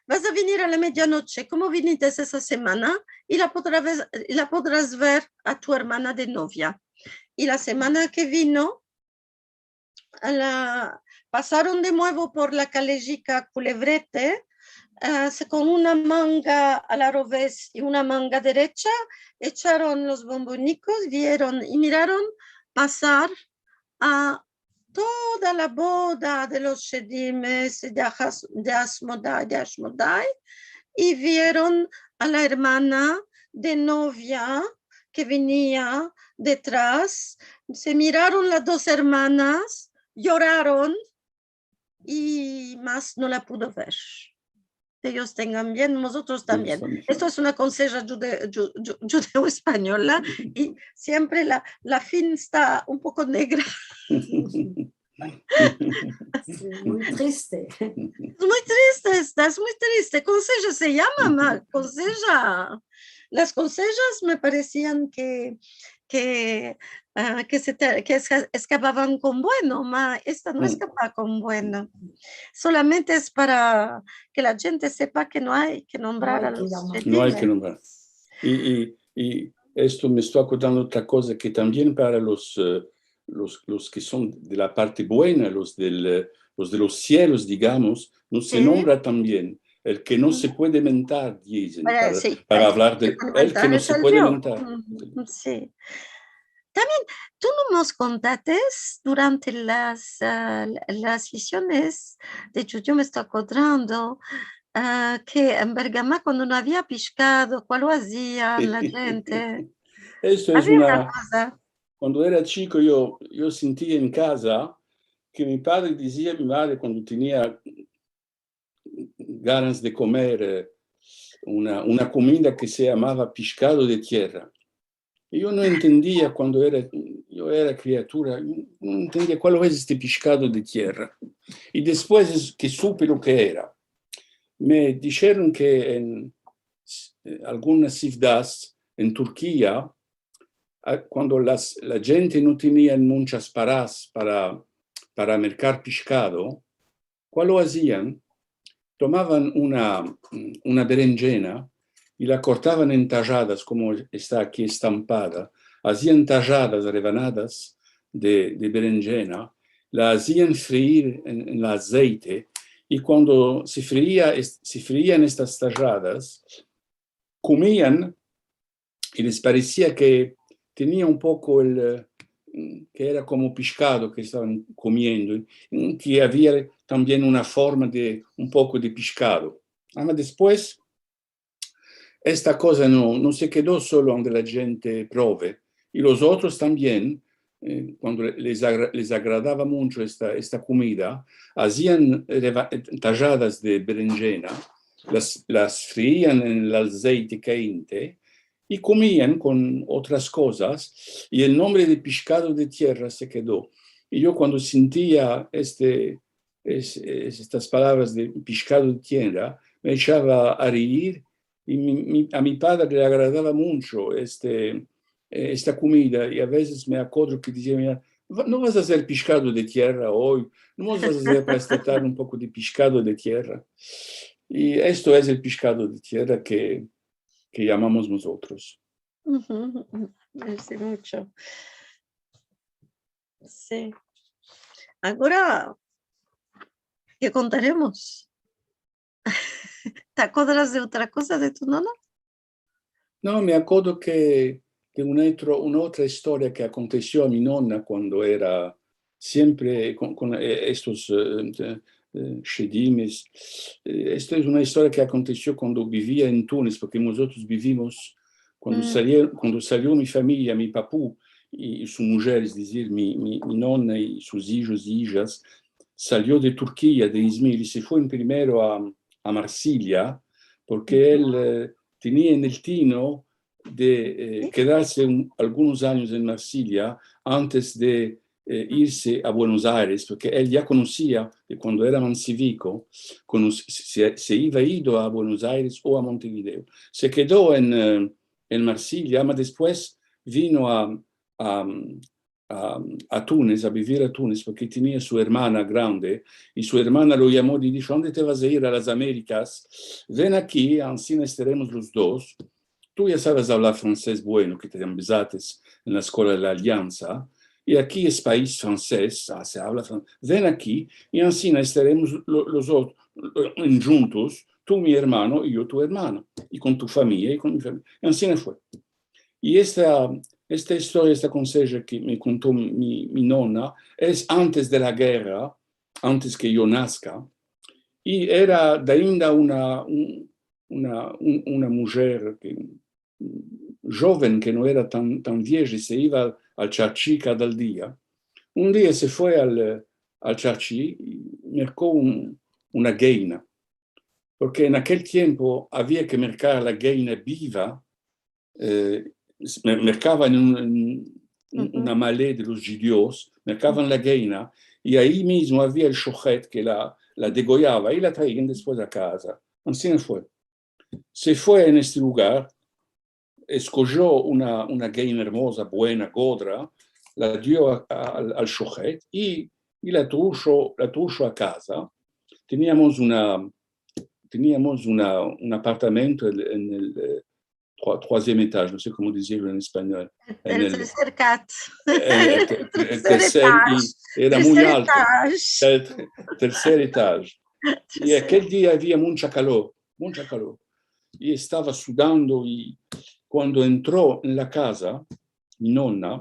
Vas a vinir a la medianoche, komo vinites esa semana, i la podras ver, i la podras ver a tu ermana de novia." I la semana ke vino, la, pasaron de muevo por la kalejika Kulevrete, eh, se, kon una manga al aroves i una manga derecha, echaron los bombonikos, vieron i miraron pasar a toda la boda de los shedimes de Ahas-, de Asmodai, de Ashmodai, i vieron a la ermana de novia ke venia detras. Se miraron las dos ermanas, yoraron i mas no la pudo ver. ke eyos tengan bien, mozotros tambien. Esto es una konseja djude-, dju-, dju-, djudeo-espanyola i siempre la, la fin esta un poko negra. Si, muy triste. Es muy triste, esta, es muy triste. Konseja se yama, ma, konseja. Las konsejas me paresian ke, ke, a, ke se te-, ke eska-, eskapavan kon bueno, ma esta no eskapa kon bueno. Solamente es para ke la djente sepa ke no ay ke nombrar a los djedimes. No ay ke nombrar. I, i, i esto me esto akordondo otra koza ke tambien para los, e, los, los ke son de la parte buena, los del, e, los de los sielos, digamos, no se nombra tambien. El ke no se puede mentar, dizen, para, para avlar de el ke no se puede mentar. Si. Tambien, tu no mos kontates durante las, a, las lisiones de djudio, me esto akordondo, a, ke en Bergama, kuando no avia pishkado, kualo azian la djente? Esto es una koza. Kuando era chiko, yo, yo sentia en kaza ke mi padre dizia a mi madre kuando tenia ganas de komer, e, una, una kominda ke se yamava pishkado de tierra. I yo no entendia kuando era, yo era kriatura, no entendia kualo es este pishkado de tierra. I despues es ke supe lo ke era. Me disheron ke en, e, algunas sivdades en Turkia, a, kuando las, la djente no tenian munchas paras para, para merkar pishkado, kualo azian? Tomavan una, una berenjena i la kortavan en tajadas, komo esta aki estampada. Azian tajadas, rebanadas de, de berenjena, la azian friir en, en el azeite, i kuando se friia, es-, se friian estas tajadas, komian i les paresia ke tenia un poko el, e, ke era komo pishkado ke estavan komiendo, i ke avia tambien una forma de un poko de pishkado. Ama despues, esta koza no, no se kedo solo ande la djente prove, i los otros tambien, e, kuando le-, les agra-, les agradava muncho esta, esta komida, azian reva-, tajadas de berenjena, las, las friian en el azeite kayente i komian kon otras kozas, i el nombre de pishkado de tierra se kedo. I yo kuando sentia este, es-, es-, estas palavras de pishkado de tierra, me echava a reir, i mi, mi, a mi padre le agradava muncho este, e, esta komida, i a vezes me akodro ke dizia: "Mira, va-, no vas a azer pishkado de tierra oy? No vas a azer para esta tarde un poko de pishkado de tierra?" I esto es el pishkado de tierra ke, ke yamamos mozotros. Mersi muncho. Si. Agora, ke kontaremos? Te akodras de otra koza de tu nona? No, me akodro ke, ke una otro, una otra istoria ke akontesio a mi nona kuando era siempre kon, kon, e, estos, e, e, e, shedimes. E, esto es una istoria ke akontesio kuando bivia en Tunes, porke mozotros bivimos, kuando salie-, kuando salio mi famiya, mi papu i, i su mujer, es dizir, mi, mi, mi nona i sus ijos i ijas, salio de Turkia, de Izmir, i se fue en primero a, a Marsilya, porke el, e, tenia en el tino de, e, kedarse un, algunos anyos en Marsilya antes de, e, irse a Buenos Aires, porke el ya konosia de kuando era manseviko, kono-, se, se iva ido a Buenos Aires o a Montevideo. Se kedo en, e, en Marsilya, ama despues vino a, a, a, a Tunes, a bivir a Tunes, porke tenia su ermana grande, i su ermana lo yamo i disho: "Ande te vas a ir a las Amerikas? Ven aki, ansina estaremos los dos. Tu ya saves avlar fransez bueno, ke te ambezates en la eskola de la Aliansa, i aki es pais fransez, a, se avla fran-, ven aki, i ansina estaremos lo-, los ot-, en djuntos, tu mi ermano i yo tu ermana, i kon tu famiya i kon mi famiya." I ansina fue. I esta, esta istoria, esta konseja ke me konto mi, mi nona, es antes de la gerra, antes ke yo naska, i era dainda una, un-, una, un-, una mujer ke, joven, ke no era tan, tan vieja, i se iva al, al charchi kada el dia. Un dia se fue al, al charchi i merko un, una geina. porke en akel tiempo avia ke merkar la gayna biva, eh, s-, me-, merkavan en un, en un, una male de los djudios, merkavan la gayna, i ayi mizmo avia el shohet ke la, la degoyava i la traian despues a kaza. Ansi fue. Se fue en este lugar, eskojo una, una gayna ermoza, buena, godra, la dio a, a, al, al shohet i, i la trusho, la trusho a kaza. Teniamos una, teniamos una, un apartamento en, en el, eh, troi-, troisième étage, no se komo dizirlo en espanyol. En el, el terser kat. El, el te-, el terser, i era muy alto. El terser etaj. I akel dia avia muncha kalor, muncha kalor. I estava sudando i kuando entro en la kaza, mi nona,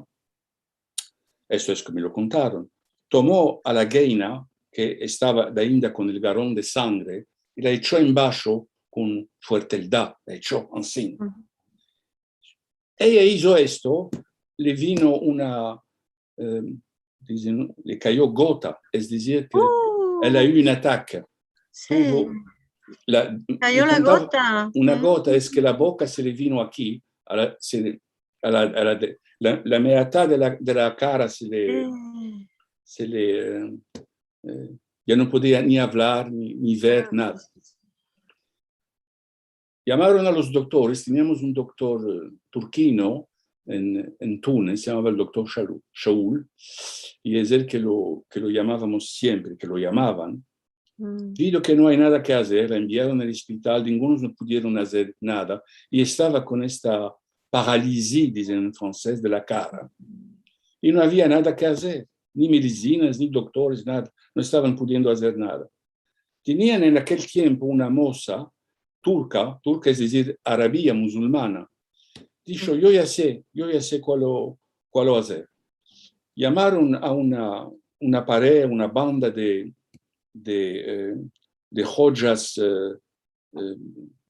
esto es ke me lo kontaron, tomo a la gayna ke estava ainda kon el garon de sangre i la echo embasho kon fuerteldad, la echo ansi. Eya izo esto, le vino una, eh, dizen, le kayo gota, es dizir ke el a eu un atake. Tuvo la, kayo la gota. Una gota es ke la boka se le vino aki, a la, se le, a la, a la de, la, la meiatad de la, de la kara se le, se le, eh, eh, ya no podia ni avlar, ni, ni ver, nada. Yamaron a los doktores, teniamos un doktor, eh, turkino en, en Tunes, se yamava el doktor Shalu-, Shaul, i es el ke lo, ke lo yamavamos siempre, ke lo yamavan. Vido ke no ay nada ke azer, la enviaron al ospital, ningunos no pudieron azer nada, i estava kon esta paralizi, dizen en fransez, de la kara. I no avia nada ke azer, ni medisinas, ni doktores, nada. No estavan pudiendo azer nada. Tenian en akel tiempo una moza turka, turka es dizir, arabia, musulmana. Disho, yo ya se, yo ya se kualo, kualo azer. Yamaron a una, una parea, una banda de, de, eh, de hodjas, eh, eh,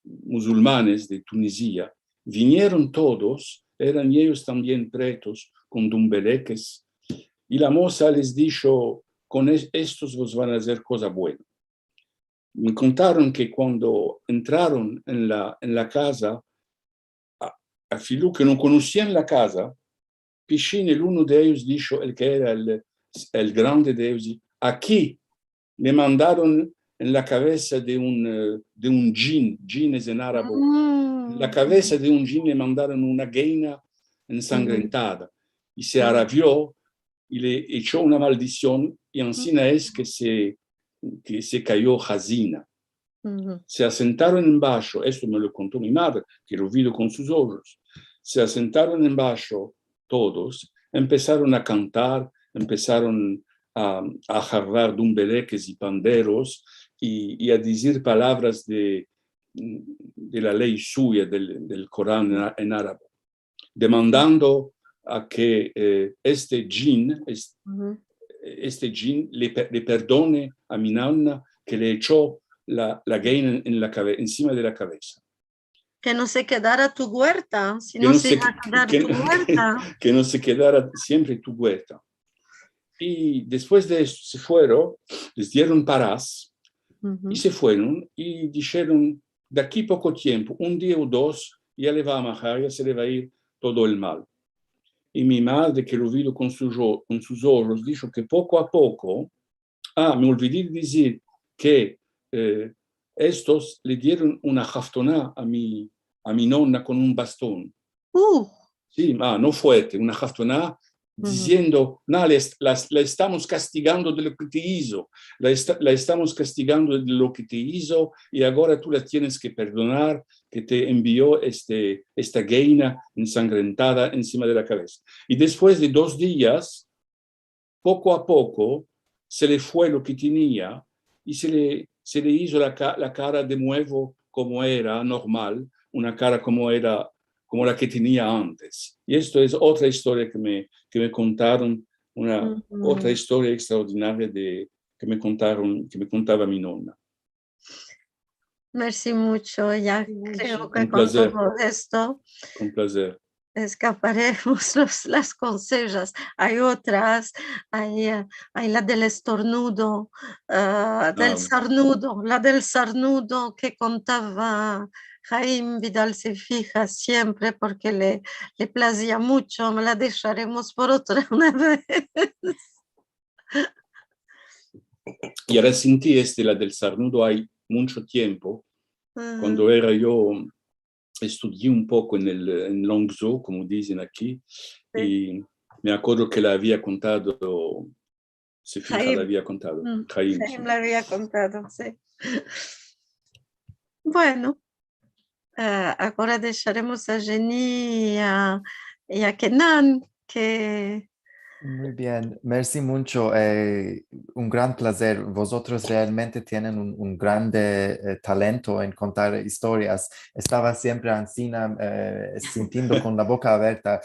musulmanes de Tunisia. Vinieron todos, eran eyos tambien pretos, kon dumbelekes. I la moza les disho, kon es-, estos vos van a azer koza buena. Me kontaron ke kuando entraron en la, en la kaza, a, a filu ke no konosian la kaza, pishin el uno de eyos disho, el ke era el, el grande de eyos, aki le mandaron en la kavesa de un, eh, de un djin, djin es en arabo, la kavesa de un djin le mandaron una gayna ensangrentada, i se arabio, i le echo una maldision, i ansina es ke se, ke se kayo hazina. Se asentaron embasho, esto me lo konto mi madre, ke lo vi kon sus ojos. Se asentaron embasho todos, empesaron a kantar, empesaron a, a agarrar dumbelekes i panderos i, i a dizir palavras de, de la ley suya, del, del Koran en, en arabo, demandando a ke, eh, este djin, es-, este djin le pe-, le perdone a mi nona ke le echo la, la gayna en, en la kave-, ensima de la kavesa. Ke no se kedara tu guerta, si no se iva a kedar tu guerta. Ke no se kedara siempre tu guerta. I despues de esto se fueron, les dieron paras, i se fueron, i disheron, de aki poko tiempo, un dia o dos, ya le va a majar, ya se le va a ir todo el mal. I mi madre, ke lo vi kon sus o-, kon sus ojos, disho ke poko a poko, ah, me olvidi de dizir ke, eh, estos le dieron una haftona a mi, a mi nona kon un baston. Si, ah, no fuerte, una haftona, diziendo, no, la est-, la, la estamos kastigando de lo ke te izo, la esta-, la estamos kastigando de lo ke te izo, i agora tu la tienes ke perdonar, ke te envio este, esta gayna ensangrentada ensima de la kavesa. I despues de dos dias, poko a poko, se le fue lo ke tenia i se le, se le izo la ka-, la kara de muevo komo era normal, una kara komo era, komo la ke tenia antes. I esto es otra istoria ke me, ke me kontaron, una otra istoria ekstraordinaria de, ke me kontaron, ke me kontava mi nona. Mersi muncho, ya kreo ke kon todo esto. Kon plazer. eskaparemos los, las konsejas. Ay otras, ay, eh, ay la del estornudo, eh, del sarnudo, la del sarnudo ke kontava Haim Vidal Sefija siempre porke le, le plazia muncho, la desharemos por otra una vez. I resinti este, la del sarnudo, ay muncho tiempo, kuando era yo, estudii un poko en el, en Longzhou, komo dizen aki, i me akodro ke la avia kontado, Sefija la avia kontado, Haim, si. Haim la avia kontado, si. Bueno, eh, agora desharemos a Jenny i a, i a Kenan ke... Muy bien, mersi muncho. Eh, un gran plazer. Vozotros realmente tienen un, un grande, eh, talento en kontar istorias. Estava siempre ansina, eh, sintiendo kon la boka averta.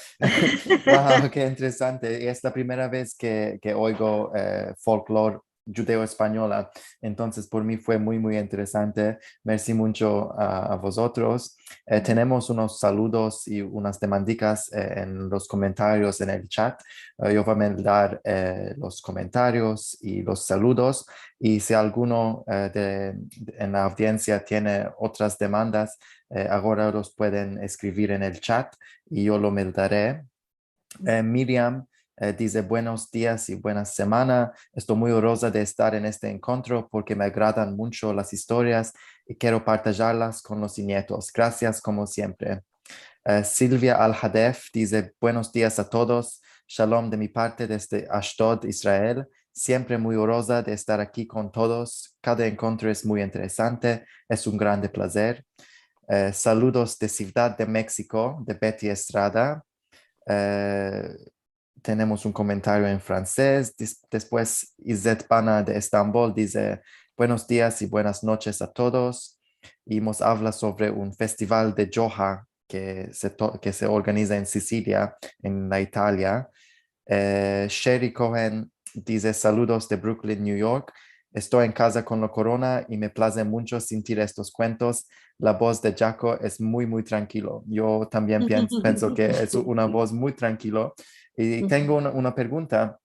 Wow, ke interesante. I es la primera vez ke, ke oigo, eh, folklor djudeo-espanyola. Entonses, por mi fue muy, muy interesante. Mersi muncho a, a vozotros. Eh, tenemos unos saludos i unas demandikas, eh, en los komentarios en el chat. Eh, yo vo a meldar, eh, los komentarios i los saludos. I si alguno, eh, de, de, en la audiensia tiene otras demandas, eh, agora los pueden eskrivir en el chat i yo lo meldare. Eh, Miriam, eh, dize: "Buenos dias i buena semana. Esto muy oroza de estar en este enkontro porke me agradan muncho las istorias i kero partajarlas kon los inyetos. Grasias komo siempre." Eh, Silvia Al-Hadef dize: "Buenos dias a todos. Shalom de mi parte desde Ashdod, Israel. Siempre muy oroza de estar aki kon todos. Kada enkontro es muy interesante. Es un grande plazer." Eh, saludos de Sivdad de Meksiko, de Betty Estrada. Eh, tenemos un komentario en fransez. Dis-, despues, Izet Pana de Estambol dize: "Buenos dias i buenas noches a todos." I mos avla sovre un festival de djoha ke se to-, ke se organiza en Sisilia, en la Italia. Eh, Sherry Cohen dize: "Saludos de Brooklyn, New York. Esto en kaza kon la korona i me plaze muncho sintir estos kuentos. La boz de Jako es muy, muy trankilo." Yo tambien piens-, pienso ke es una boz muy trankilo. I tengo una, una pregunta,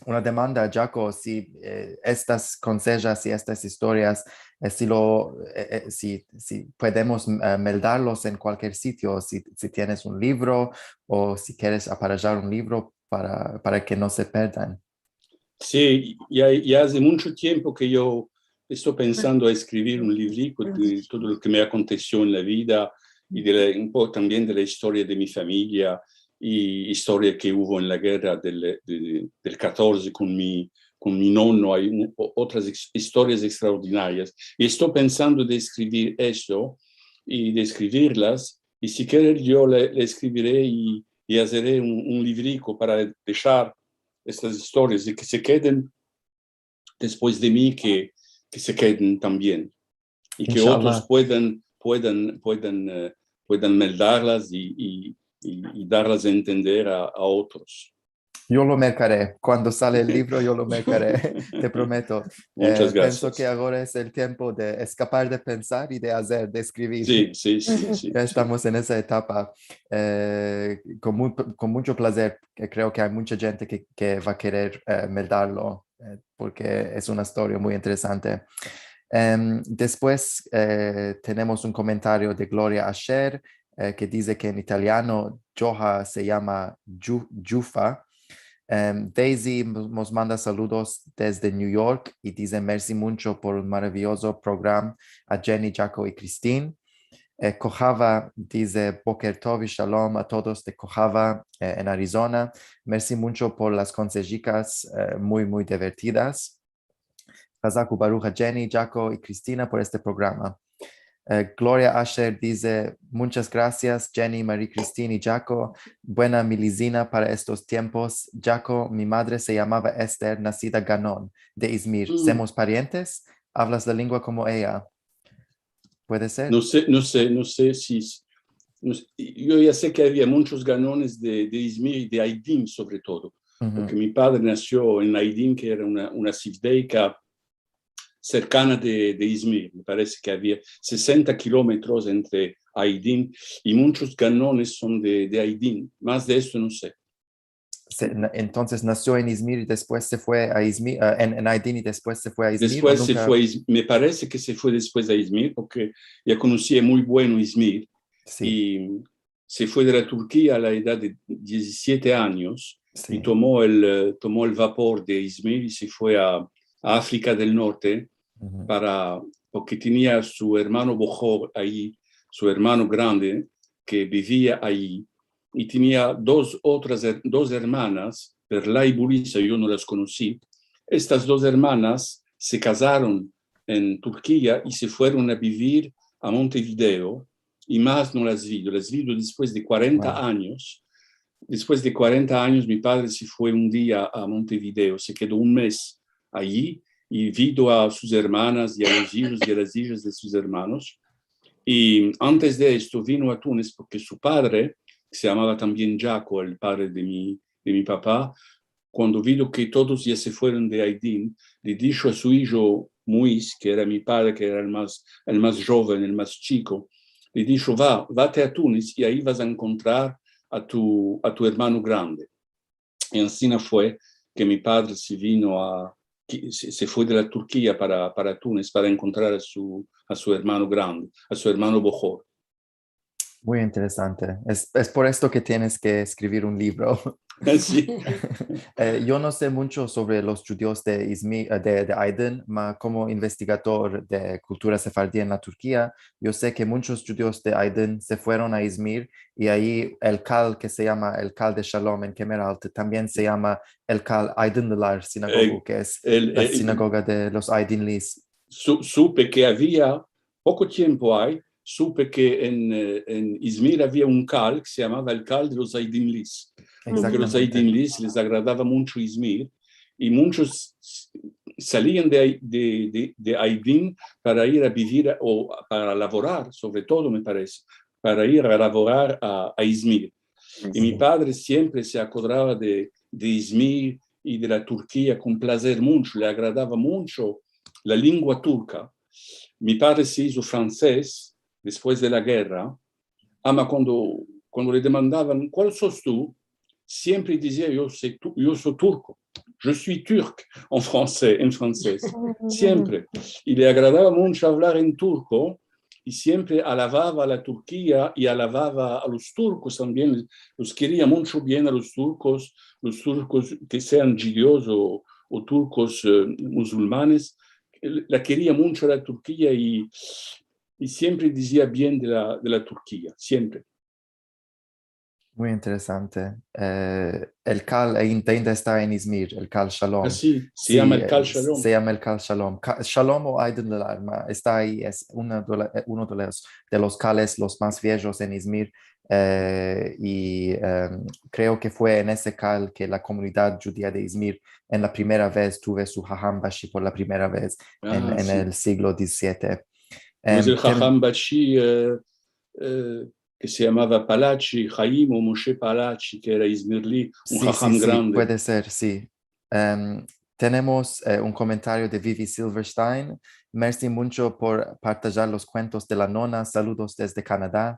una demanda, Jako, si, eh, estas konsejas i estas istorias, eh, si lo, eh, eh, si, si podemos, eh, meldarlos en kualkier sitio, si, si tienes un livro o si keres aparajar un livro para, para ke no se perdan. Si, ya, ya aze muncho tiempo ke yo esto pensando a eskrivir un livriko de todo lo ke me akontesio en la vida i de la, un poko tambien de la istoria de mi famiya i istoria ke uvo en la gerra del, de, del katorze kon mi, kon mi nono. Ay un, o-, otras ex-, istorias ekstraordinarias. I esto pensando de eskrivir esto i de eskrivirlas, i si kerer yo le, le eskrivire i, i azere un, un livriko para deshar estas istorias i ke se keden despues de mi, ke, ke se keden tambien. I ke otros puedan, puedan, puedan, eh, puedan meldarlas i, i, i, i darlas a entender a, a otros. Yo lo merkare. Kuando sale el livro, yo lo merkare. Te prometo. Munchas grasias. Eh, pienso ke agora es el tiempo de eskapar de pensar i de azer, de eskrivir. Si, si, si, si. Ya estamos en esa etapa. Eh, kon mu-, kon muncho plazer, ke kreo ke ay muncha djente ke, ke va a kerer, eh, meldarlo, eh, porke es una istoria muy interesante. Em, despues, eh, tenemos un komentario de Gloria Asher, eh, ke dize ke en italiano djoha se yama dju-, djufa. Em, Daisy mo-, mos manda saludos desde New York i dize: "Mersi muncho por un maraviyozo program, a Jenny, Jako i Kristin." Eh, Kohava dize: "Boker tov i shalom a todos de Kohava, eh, en Arizona. Mersi muncho por las konsejikas, eh, muy, muy divertidas. Hazak ubaruch a Jenny, Jako i Kristina por este programa." Eh, Gloria Asher dize: "Munchas grasias, Jenny, Marie Christine i Jako. Buena milizina para estos tiempos. Jako, mi madre se yamava Esther, nasida Ganon, de Izmir. Semos parientes? Avlas la lengua komo eya?" Puede ser? No se, no se, no se si, no se, yo ya se ke avia munchos Ganones de, de Izmir i de Aydin, sovre todo. Porke mi padre nasio en Aydin, ke era una, una sivdeika serkana de, de Izmir. Me parese ke avia sesenta kilometros entre Aydin, i munchos ganones son de, de Aydin. Mas de esto no se. Se- na- entonces nasio en Izmir i despues se fue a Izmir, eh, en, en Aydin i despues se fue a Izmir, o Despues se nunka? fue a Iz-, me parese ke se fue despues a Izmir, porke ya konosia muy bueno Izmir, Si, i se fue de la Turkia a la edad de diezisiete anyos, si. i tomo el, eh, tomo el vapor de Izmir i se fue a, a Afrika del Norte, Uhu. para, porke tenia su ermano bohor ayi, su ermano grande, ke bivia ayi, i tenia dos otras her-, dos ermanas, Perla i Bulisa, yo no las konosi. Estas dos ermanas se kazaron en Turkia i se fueron a bivir a Montevideo, i mas no las vido. Las vido despues de kuarenta Wow. anyos. Despues de kuarenta anyos, mi padre se fue un dia a Montevideo, se kedo un mes ayi, i vido a sus ermanas i a los ijos i a las ijas de sus ermanos. I antes de esto vino a Tunes porke su padre, ke se yamava tambien Jako, el padre de mi, de mi papa, kuando vido ke todos ya se fueron de Aydin, le disho a su ijo Muis, ke era mi padre, ke era el mas, el mas joven, el mas chiko, le disho: "Va, vate a Tunes i ayi vas a enkontrar a tu, a tu ermano grande." I ansina fue ke mi padre se vino a, ke se, se fue de la Turkia para, para Tunes para enkontrar a su, a su ermano grande, a su ermano bohor. Muy interesante. Es, es por esto ke tienes ke eskrivir un livro. Si. Eh, yo no se muncho sovre los djudios de Izmir, eh, de, de Aydin, ma komo investigador de kultura sefardi en la Turkia, yo se ke munchos djudios de Aydin se fueron a Izmir i ayi el kal ke se yama el Kal de Shalom en Kemeraltı tambien se yama el Kal Aydınlılar Sinagogu, Eh, ke es el, la el, sinagoga de los Aydinlis. su-, supe ke avia, poko tiempo ay, supe ke en, eh, en Izmir avia un kal ke se yamava el Kal de los Aydinlis. Porke los Egzaktamente. Aydinlis les agradava muncho Izmir, i munchos s-, salian de, de, de, de Aydin para ir a bivir a, o para lavorar, sovre todo, me parese, para ir a lavorar a, a Izmir. I mi padre siempre se akodrava de, de Izmir i de la Turkia kon plazer muncho, le agradava muncho la lengua turka. Mi padre se izo franses despues de la gerra, ama kuando, kuando le demandavan: "Kual sos tu?", siempre dizia: "Yo so tu-, yo so turko." "Je suis turc" en franses, en franses. Siempre. I le agradava muncho avlar en turko, i siempre alavava a la Turkia i alavava a los turkos tambien. Los keria muncho bien a los turkos, los turkos ke sean djudios o, o turkos, eh, musulmanes. La keria muncho la Turkia i, i siempre dizia bien de la, de la Turkia, siempre. Muy interesante. Eh, el kal ainda esta en Izmir, el Kal Shalom. Asi, se yama el Kal eh, Shalom. Se yama el Kal Shalom. Ka-, Shalom o Aydınlılar, ma esta ayi, es uno de la-, eh, uno de los, de los kales los mas viejos en Izmir. Eh, i, em, kreo ke fue en ese kal ke la komunidad djudia de Izmir en la primera vez tuvo su Haham Bashi por la primera vez en, Ah, en si. El siglo dizisiete. Pues Em, el Haham Bashi, eh, eh, ke se yamava Palachi, Haim o Moshe Palachi, ke era izmirli, un Si, si, haham si, grande. Puede ser, si. Em, tenemos, eh, un komentario de Vivi Silverstein. Mersi muncho por partajar los kuentos de la nona. Saludos desde Kanada.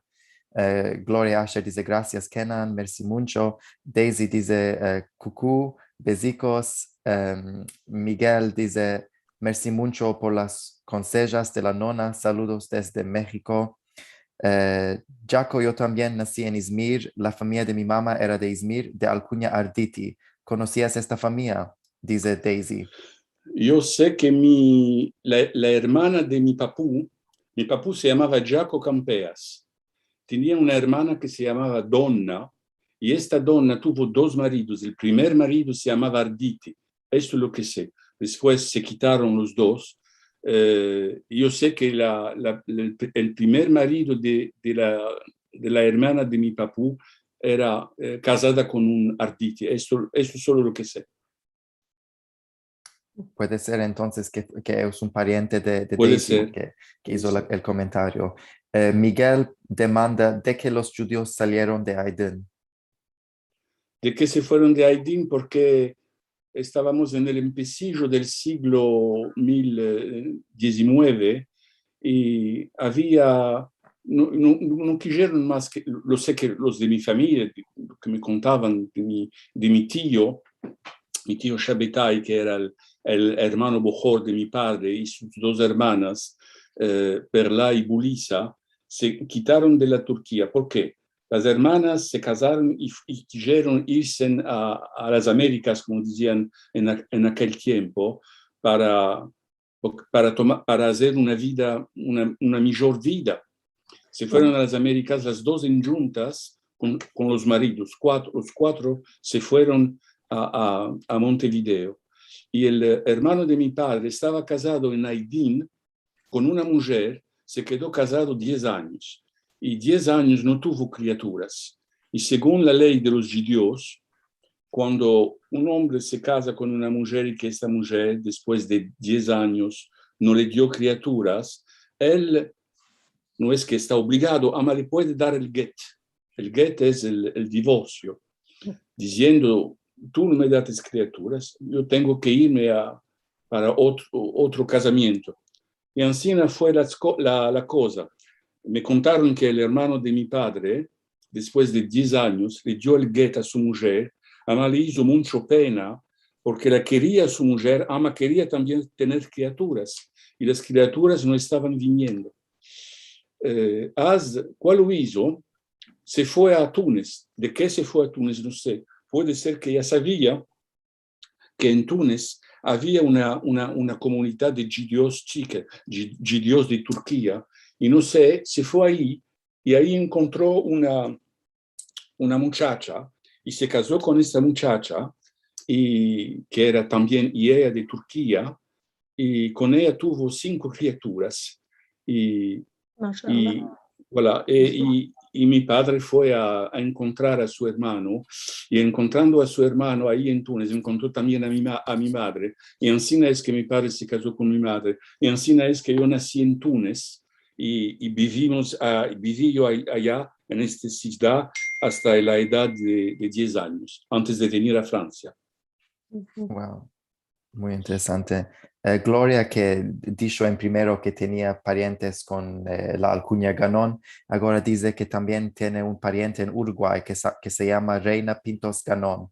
Eh, Gloria Asher dize: "Grasias, Kenan." Mersi muncho. Daisy dize, eh, "Kuku, bezikos." Em, Miguel dize: "Mersi muncho por las konsejas de la nona. Saludos desde Mehiko." Eh, Jako, yo tambien nasi en Izmir. La famiya de mi mama era de Izmir, de alkunya Arditi. Konosias esta famiya? Dize Daisy. Yo se ke mi, la, la ermana de mi papu, mi papu se yamava Jako Kampeas. Tenia una ermana ke se yamava Donna, i esta Donna tuvo dos maridos. El primer marido se yamava Arditi. Esto es lo ke se. Despues se kitaron los dos. Eh, yo se ke la, la, el, el primer marido de, de la, de la ermana de mi papu era, eh, kazada kon un Arditi. Esto, esto es solo lo ke se. Puede ser entonses ke, ke es un pariente de, de Puede Daisy ser. ke, ke izo la, el komentario. Eh, Miguel demanda de ke los djudios salieron de Aydin. De ke se fueron de Aydin? Porke, estavamos en el empesijo del siglo mil, eh, dizinueve, i avia, no, no, no kijeron mas ke, lo se ke los de mi famiya, ke me kontavan de mi, de mi tio, mi tio Shabetai, ke era el, el ermano bohor de mi padre, i sus dos ermanas, eh, Perla i Bulisa, se kitaron de la Turkia. Por ke? Las ermanas se kazaron i, i kijeron irse a, a las Amerikas, komo dizian en a-, en akel tiempo, para, para toma-, para azer una vida, una, una mijor vida. Se fueron a las Amerikas las dos endjuntas kon, kon los maridos. Kuatro, los kuatro se fueron a, a, a Montevideo. I el, eh, ermano de mi padre estava kazado en Aydin kon una mujer, se kedo kazado diez anyos. I diez anyos no tuvo kriaturas. I segun la ley de los djudios, kuando un ombre se kaza kon una mujer i ke esta mujer, despues de diez anyos, no le dio kriaturas, el no es ke esta obligado, ama le puede dar el get. El get es el, el divorsio, diziendo, "Tu no me dates kriaturas, yo tengo ke irme a, para otro, otro kazamiento." I ansina fue la, la, la koza. Me kontaron ke el ermano de mi padre, despues de diez anyos, le dio el get a su mujer, ama le izo muncho pena, porke la keria a su mujer, ama keria tambien tener kriaturas, i las kriaturas no estavan viniendo. Eh, az, kual lo izo? Se fue a Tunes. De ke se fue a Tunes? No se. Puede ser ke ya savia ke en Tunes avia una, una, una komunidad de djudios chika, dju-, djudios de Turkia, i no se, se fue ayi, i ayi enkontro una, una muchacha, i se kazo kon esta muchacha, i ke era tambien, i eya de Turkia, i kon eya tuvo sinko kriaturas, i, i, voilà, e, i, i mi padre fue a, a enkontrar a su ermano, i enkontrando a su ermano ayi en Tunes, enkontro tambien a mi ma-, a mi madre, i ansina es ke mi padre se kazo kon mi madre, i ansina es ke yo nasi en Tunes, i, i bivimos a-, bivi yo a-, aya, en esta sivdad, asta la edad de, de diez anyos, antes de venir a Fransia. Wow. Muy interesante. Eh, Gloria, ke disho en primero ke tenia parientes kon, eh, la alkunya Ganon, agora dize ke tambien tiene un pariente en Uruguay ke sa-, ke se yama Reina Pintos Ganon.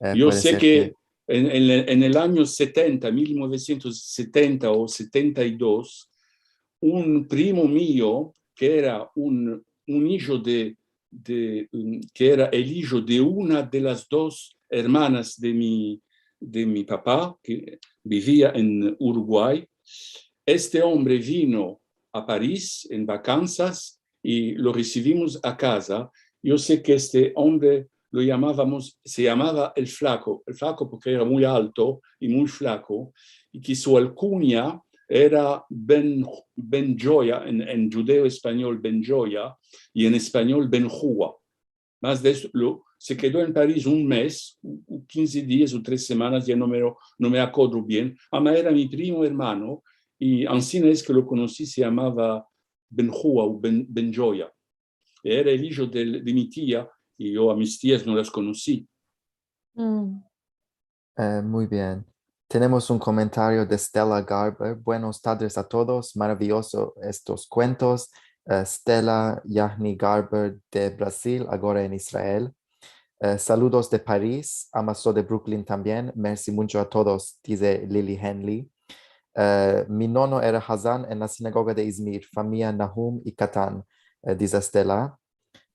Eh, puede ser ke... Yo se ke en, en, en el anyo setenta, mil novesientos setenta o setenta i dos, un primo mio, ke era un, un ijo de, de, um, ke era el ijo de una de las dos ermanas de mi, de mi papa, ke bivia en Uruguay. Este ombre vino a Paris en vakansas i lo resivimos a kaza. Yo se ke este ombre lo yamavamos, se yamava el Flako, el Flako porke era muy alto i muy flako, i ke su alkunya era Ben, Ben Joya, en, en djudeo-espanyol Ben Joya, i en espanyol Ben Jua. Mas de esto, lo, se kedo en Paris un mes, u, u kinze dias u tres semanas, ya no me, no me akodro bien. Ama era mi primo ermano, i ansina es ke lo konosi, se yamava Ben Jua u Ben, Ben Joya. Era el ijo del, de mi tia, i yo a mis tias no las konosi. Mm. Eh, muy bien. Tenemos un komentario de Stella Garber. Buenos tardes a todos. Maraviyoso estos kuentos. Eh, Stella Yahni Garber de Brazil, agora en Israel. Eh, saludos de Paris. Ama so de Brooklyn tambien. Mersi muncho a todos, dize Lily Henley. Eh, mi nono era hazan en la sinagoga de Izmir, famiya Nahum i Katan, eh, dize Stella.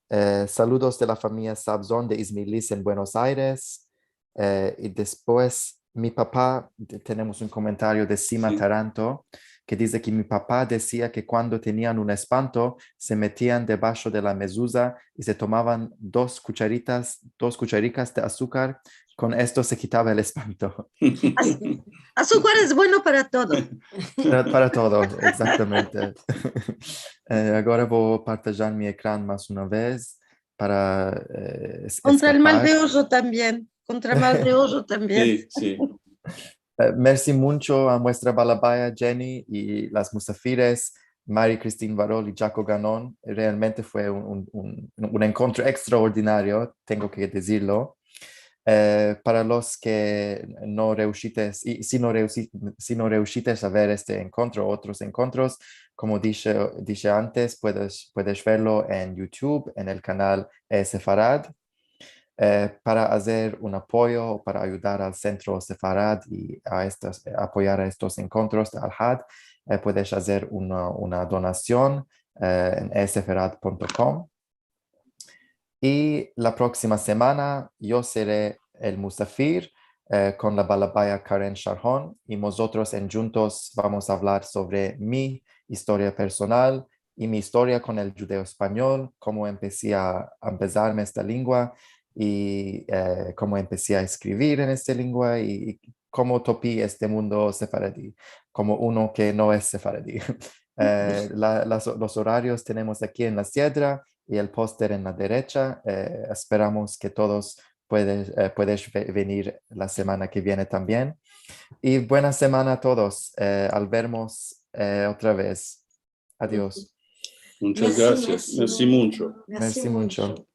Eh, saludos de la famiya Sabzon de Izmirlis en Buenos Aires. Eh, i despues, mi papa, te-, tenemos un komentario de Sima Taranto, ke dize ke mi papa dizia ke kuando tenian un espanto, se metian debasho de la mezuza i se tomavan dos kucharitas, dos kucharikas de azukar, kon esto se kitava el espanto. Az-, azukar es bueno para todo. Para, para todo, egzaktamente. Eh, agora vo a partajar mi ekran mas una vez para, eh, es-, eskapar. Kontra el mal de ojo tambien. Kontra mal de ojo tambien. Si, si. Eh, mersi muncho a muestra balabaya Jenny i las musafires, Mary Christine Varol i Jaco Ganon. Realmente fue un, un, un, un enkontro ekstraordinario, tengo ke dizirlo. Eh, para los ke no reushites, i si no reushi-, si no reushites a ver este enkontro, otros enkontros, komo dishe, dishe antes, puedes, puedes verlo en YouTube, en el kanal eSefarad. Eh, para azer un apoyo, para ayudar al Sentro Sefarad i a estas, apoyar a estos enkontros de Alhad, eh, puedes azer una, una donasion, eh, en esefarad punto com. I la proksima semana yo sere el musafir, eh, kon la balabaya Karen Sharhon, i mozotros endjuntos vamos a avlar sovre mi istoria personal i mi istoria kon el djudeo-espanyol, komo empesi a, a empesarme esta lengua i, eh, komo empesi a eskrivir en esta lengua i, i komo topi este mundo sefaradi, komo uno ke no es sefaradi. Eh, la, las, los orarios tenemos aki en la siedra i el poster en la derecha. Eh, esperamos ke todos puedes, eh, puedes ve-, venir la semana ke viene tambien. I buena semana a todos. Eh, al vermos, eh, otra vez. Adios. Muchas grasias. Mersi muncho. Mersi muncho.